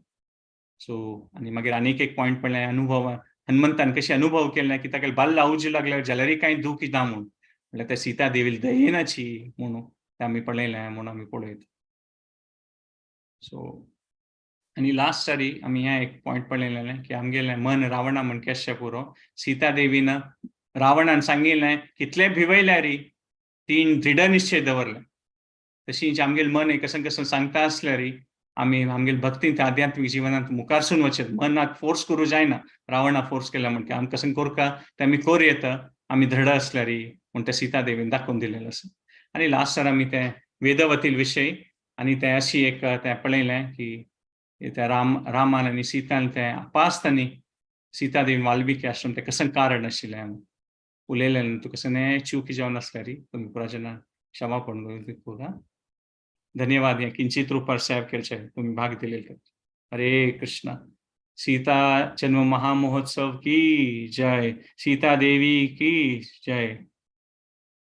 सो आनी मागीर आनीक एक पॉयंट पळयलें अनुभव, हनुमंतान कशी अनुभव केले की ताका बाल्ला उजी लागल्यार जाल्यारय कांय दुखी ना म्हूण, म्हणल्यार त्या सीता देवील दयेनाची म्हणून तें आमी पळयलें म्हूण आमी पळयता. सो आनी लास्ट सारी आमी हें एक पॉयंट पळयलें की आमगेलें मन रावणा म्हण केशें पुरो, सीता देवीन रावणान सांगिल्लें कितलें भिवयल्यार तीन दृढ निश्चय दवरले, तशीच आमगेलें मन एक कसं कसं सांगता आसल्यार आमी आमगेले भक्तींत आध्यात्मीक जिवनांत मुखारसून वचत, मनाक फोर्स करूं जायना. रावणा फोर्स केला म्हण आमी कसं कोरका ते आमी कोर येता, आमी धड आसल्यार म्हण ते सीता देवीन दाखोवन दिलेलें आसा. आनी लास्ट सर आमी ते वेदवतील विशय आनी ते अशी एक तें पळयलें की त्या रामान आनी सीतान ते अपासतानी सीता देवीन वाल्मिकी आश्रम तें कसं कारण आशिल्लें आमी उलयलें. तूं कसं चुकी जावन आसल्यार तुमी पुरा क्षमा करून पुरा धन्यवाद. हें किंचित रुपार सेव केलचे तुमी भाग दिलेले. हरे कृष्णा. सीता जन्म महामहोत्सव की जय, सीता देवी की जय,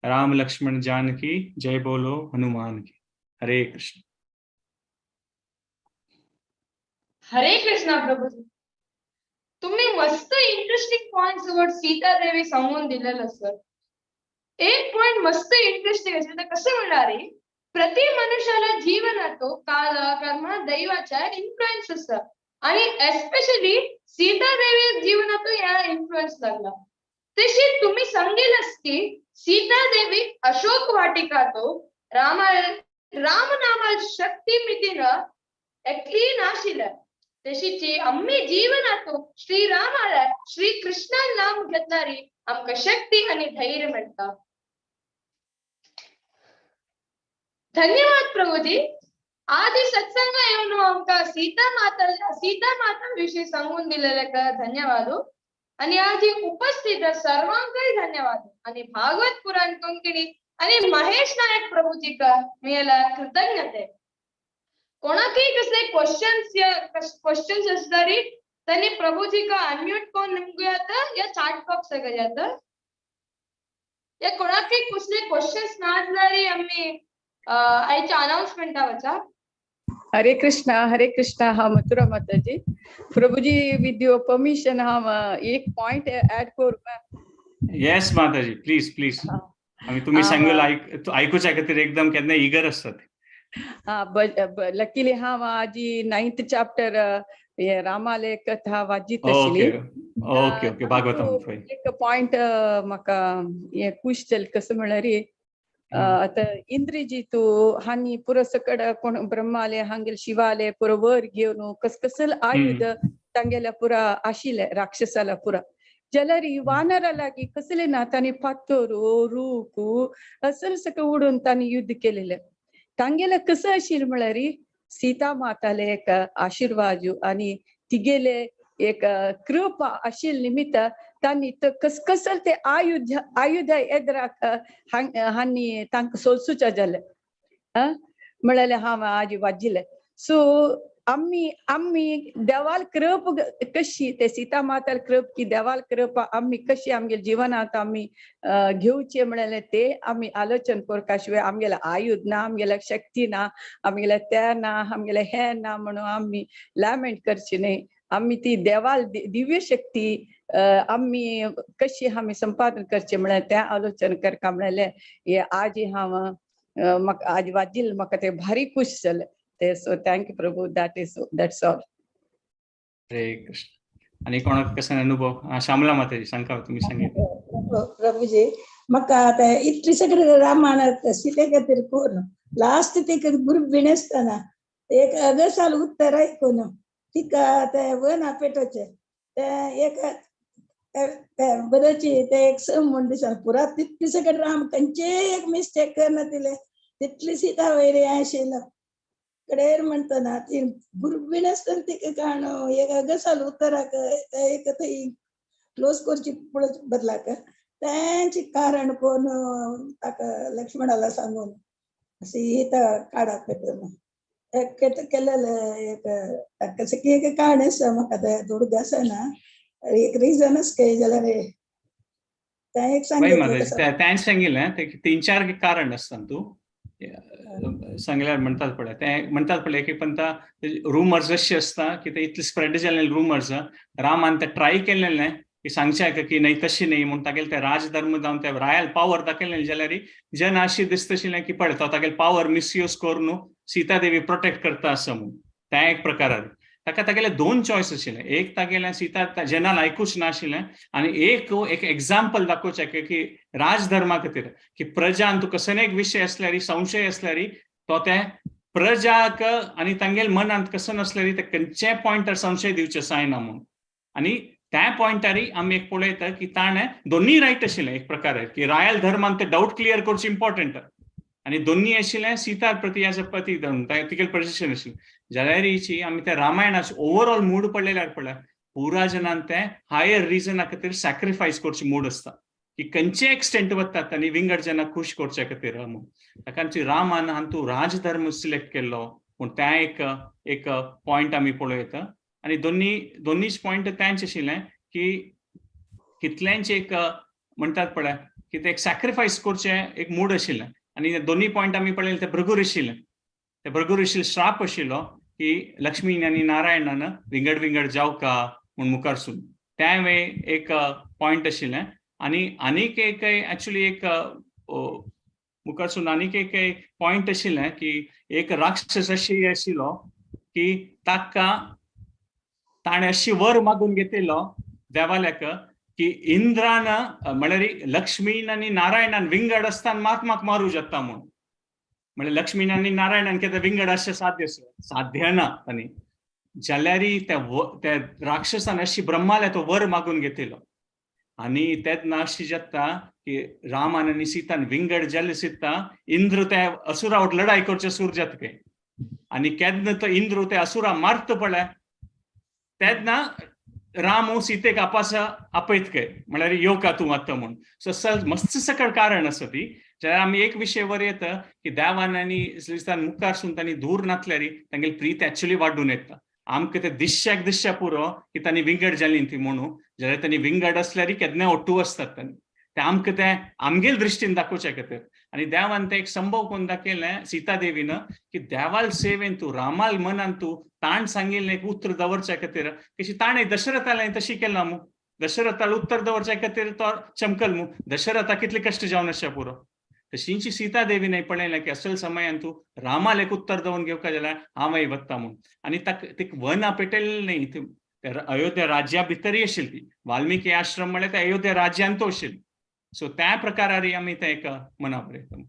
राम लक्ष्मण जानकी जय, बोलो हनुमान की. हरे कृष्ण. हरे कृष्णा प्रभूजी, तुम्ही मस्त interesting points about Sita Devi सांगून दिलेलं सर. एक पॉइंट मस्त इंटरेस्टिंग असेल तर कसं म्हणणार आहे, प्रति मनुष्याला जीवनातो काल कर्म दैवाच्या इन्फ्लुएन्स असतं आणि एस्पेशली सीता देवी जीवनातो या इन्फ्लुएन्स लागला. तशी तुम्ही सांगेलच की सीता देवी अशोक वाटिका तो राम रामनामा शक्ती मितीनं एकली नाशिलं. तशीची आम्ही जीवनातो श्रीरामाला श्री कृष्णा नाम घेतणारी आमका शक्ती आणि धैर्य मिळता. धन्यवाद प्रभूजी. आधी सत्संग येऊन आमका सीता माता विषयी सांगून दिलेले का धन्यवाद. आणि आज उपस्थित सर्वांकही धन्यवाद. आणि भागवत पुराण कोंकणी आणि महेश नायक प्रभूजी का मी कृतज्ञते. कोणाकही कसले क्वेश्चन्स असणारी त्यांनी प्रभूजी का अनम्यूट करून निमगुयात या चाट बॉक्स जात. या कोणाकही कसले क्वेश्चन्स नासल्यारी आम्ही आयच्या अनाउन्समेंट वचा. हरे कृष्णा हरे कृष्णा. हा मथुरा माताजी, प्रभुजी विद your permission हा एक पॉइंट ऍड करू. येस माताजी, प्लीज प्लीज. आम्ही तुम्ही सांगेल ऐकूच्या खातीर एकदम केन्ना इगर असतात. हा लकीली हा आजी 9th chapter रामाले कथा वाजीत आशिल्ली. Okay okay, Bhagavatam. एक पॉइंट म्हाका हे खुश जालें कसं म्हळ्यार आता इंद्रजितू हांणी पुरो सकड कोण ब्रह्माले हांगेल शिवाले पुरो वर घेवन कस कसल आयुध तांगेल्या पुरा आशिल्ले राक्षसाला पुरा जाल्यार वानरा लागीं कसले ना तांणी फातोरू रूख असल सगळें उडोवन तांणी युद्ध केलेले. तांगेले कसं आशिल्लें म्हळ्यार सीता माताले एक आशिर्वाद आनी तिगेले एक कृपा आशिल्ले निमित्त तांणी कसकसल ते आयुध आयुध एदराक हांणी तांकां सोलसूच्या जालें म्हळ्यार हांव आज वाजिल्लें. सो आमी आमी देवाल कृप कशी ते सीता माताल कृप की देवाल कृपा आमी कशी आमगे जिवनांत आमी घेवचे म्हळ्यार ते आमी आलोचन करपा शिवाय आमगेले आयुध ना, आमगेले शक्ती ना, आमगेले ते ना, आमगेले हे ना म्हणून आमी लॅमेंट करची न्हय. आमी ती देवाल दिव्य शक्ती आमी कशी आमी संपादन करचे म्हळ्यार तें आलोचन करका म्हळ्यार हे आज हांव म्हाका आज वाजिल्लें म्हाका तें भारी खूश जालें. So thank you Prabhu, that's all. Hare Krishna. आणि कोणाक कसं अनुभव? श्यामला माताजी सांगा, तुम्ही सांगितलं. प्रभूजी म्हाका आतां इतली सगळें रामायण सीते खातीर कोण लास्ट तिका गुरबीण आसतना एक अगसाल उत्तर आयकून तिका ते वन पेटोवचें ते एक बरोची ते एक सम म्हूण दिसना पुरा तितली सगळें राम खंयचेय एक मिस्टेक करना तिले तितली सीता वयर आशिल्लो कडेर म्हणटना ती गुरबीण आसतना तिका काण एक अगसाल उत्तराक एक थंय क्लोज करची बदलाक तेंचे कारण कोण ताका लक्ष्मणाला सांगून सीता काडाक पेटोवन केलेलें एक ताका एक कारण आसा म्हाका तें दुर्ग आसना एक रिजनच काय जाल्यार तें एक सांगितलें. तेंच सांगिल्लें ते 3-4 कारण आसता तूं सांगल्यार म्हणटात पळय ते म्हणटात पळय की पण रुमर्स अशे आसता की ते इतले स्प्रेड जाल्ले रुमर्स रामान ते ट्राय केलेले की सांगचे की न्हय तशें न्हय म्हूण तागेले ते राजधर्म जावन ते रायल पावर दाखयलें जाल्यार जेन्ना अशी दिसता आशिल्लें की पळय तो तागेले पावर मिसयूज करून सीता देवी प्रोटेक्ट करता आसा म्हूण. तें एक प्रकारान ताका तागेले 2 चॉयस आशिल्ले. एक तागेले सीता जेन्ना आयकूच नाशिल्लें आनी एक एक एग्जाम्पल दाखोवचें की राजधर्मा खातीर की प्रजान तूं कसलेय एक विशय आसल्यार संशय आसल्यार तो ते प्रजाक आनी तांगेल मनांत कसो नासलेली ते खंयच्याय पॉयंटार संशय दिवचे जायना म्हूण. आनी त्या पॉयंटारय आमी एक पळयता की ताणें दोन्ही रायट आशिल्लें एक प्रकारे की रायल धर्मान ते डावट क्लियर करचें इम्पॉर्टंट आनी दोन्ही आशिल्लें सीता प्रती एज अ पती तिगेल पोजिशन आशिल्लें. जाल्यारीची आमी त्या रामायणाचे ओवरऑल मूड पडलेल्यार पळय पुरा जनान ते हायर रिजना खातीर सॅक्रिफायस करचे मूड आसता की खंयचे एक्सटेंट वतात आनी विंगड जना खूश करचे खातीर म्हूण. ताका आमची रामान हातूंत राजधर्म सिलेक्ट केल्लो पूण त्या एक एक पॉयंट आमी पळयता आनी दोन्हीच पॉयंट तेंच आशिल्लें की कितल्यांचे एक म्हणटात पळय की ते एक सॅक्रिफायस करचें एक मूड आशिल्लें. आनी दोन्ही पॉयंट आमी पळयले ते भृगु ऋषीले, ते भृगु ऋषी श्राप आशिल्लो की लक्ष्मी आनी नारायणान विंगड विंगड जावका म्हूण मुखारसून त्या एक पॉयंट आशिल्लें. आनी आनीक एक एक्चुली एक मुखारसून आनीक एक पॉयंट आशिल्लें की एक राक्षस अशी आशिल्लो की ताका ताणें अशी वर मागून घेतिल्लो देवाल्याक की इंद्रान म्हळ्यार लक्ष्मीन आनी नारायणान विंगड आसतना मात म्हाका मारूं जाता म्हूण. म्हळ्यार लक्ष्मीन आनी नारायणान कितें विंगड आसचें साध्य साध्य ना. आनी जाल्यारय त्या राक्षसान अशी ब्रह्माल्या तो वर मागून घेतिल्लो. आनी तेन्ना अशी जाता की रामान आनी सीतान विंगड जाल्ले सीता इंद्र त्या असुरा लढाई करचे सूर जाता काय आनी केन्ना तो इंद्र त्या असुरा मारता पळय तेन्ना राम सीतेक आपास आपयत काय म्हळ्यार येवका तूं आतां म्हूण. सो मस्त सकळ कारण आसा ती. जाल्यार आमी एक विशय वर येता की देवान आनी मुखारसून तांणी दूर नासल्यार तांगेली प्रीत एक्चुली वाडून येता. आमकां ते दिश्याक दिश्या पुरो की तांणी विंगड जाली ती म्हणून, जाल्यार तांणी विंगड आसल्यार केन्नाय ओट्टू आसतात तांणी ते आमकां ते आमगेल दृश्टीन दाखोवचे खातीर. आनी देवान ते एक संभव कोण दाखयलें सीता देवीन की देवाल सेवेन तूं रामाल मनान तूं ताण सांगिल्लें एक उतर दवरच्या खातीर कशी ताणें दशरथालें तशी केलां मू, दशरथाल उत्तर दवरच्या खातीर तो चमकल मू, दशरथा कितले कश्ट जावन आसचे पुरो. तशींची सीता देवीन पळयलें की असल समयान तूं रामाल एक उत्तर दवरून घेवका जाल्यार हांवय वता म्हूण. आनी ताका ते वना पेटयलें न्ही, ते अयोध्या राज्या भितरय आशिल्ली ती वाल्मिकी आश्रम म्हळ्यार ते अयोध्या राज्यांत तो आशिल्लो. सो त्या प्रकारारी आमी ते एक मना पळयता.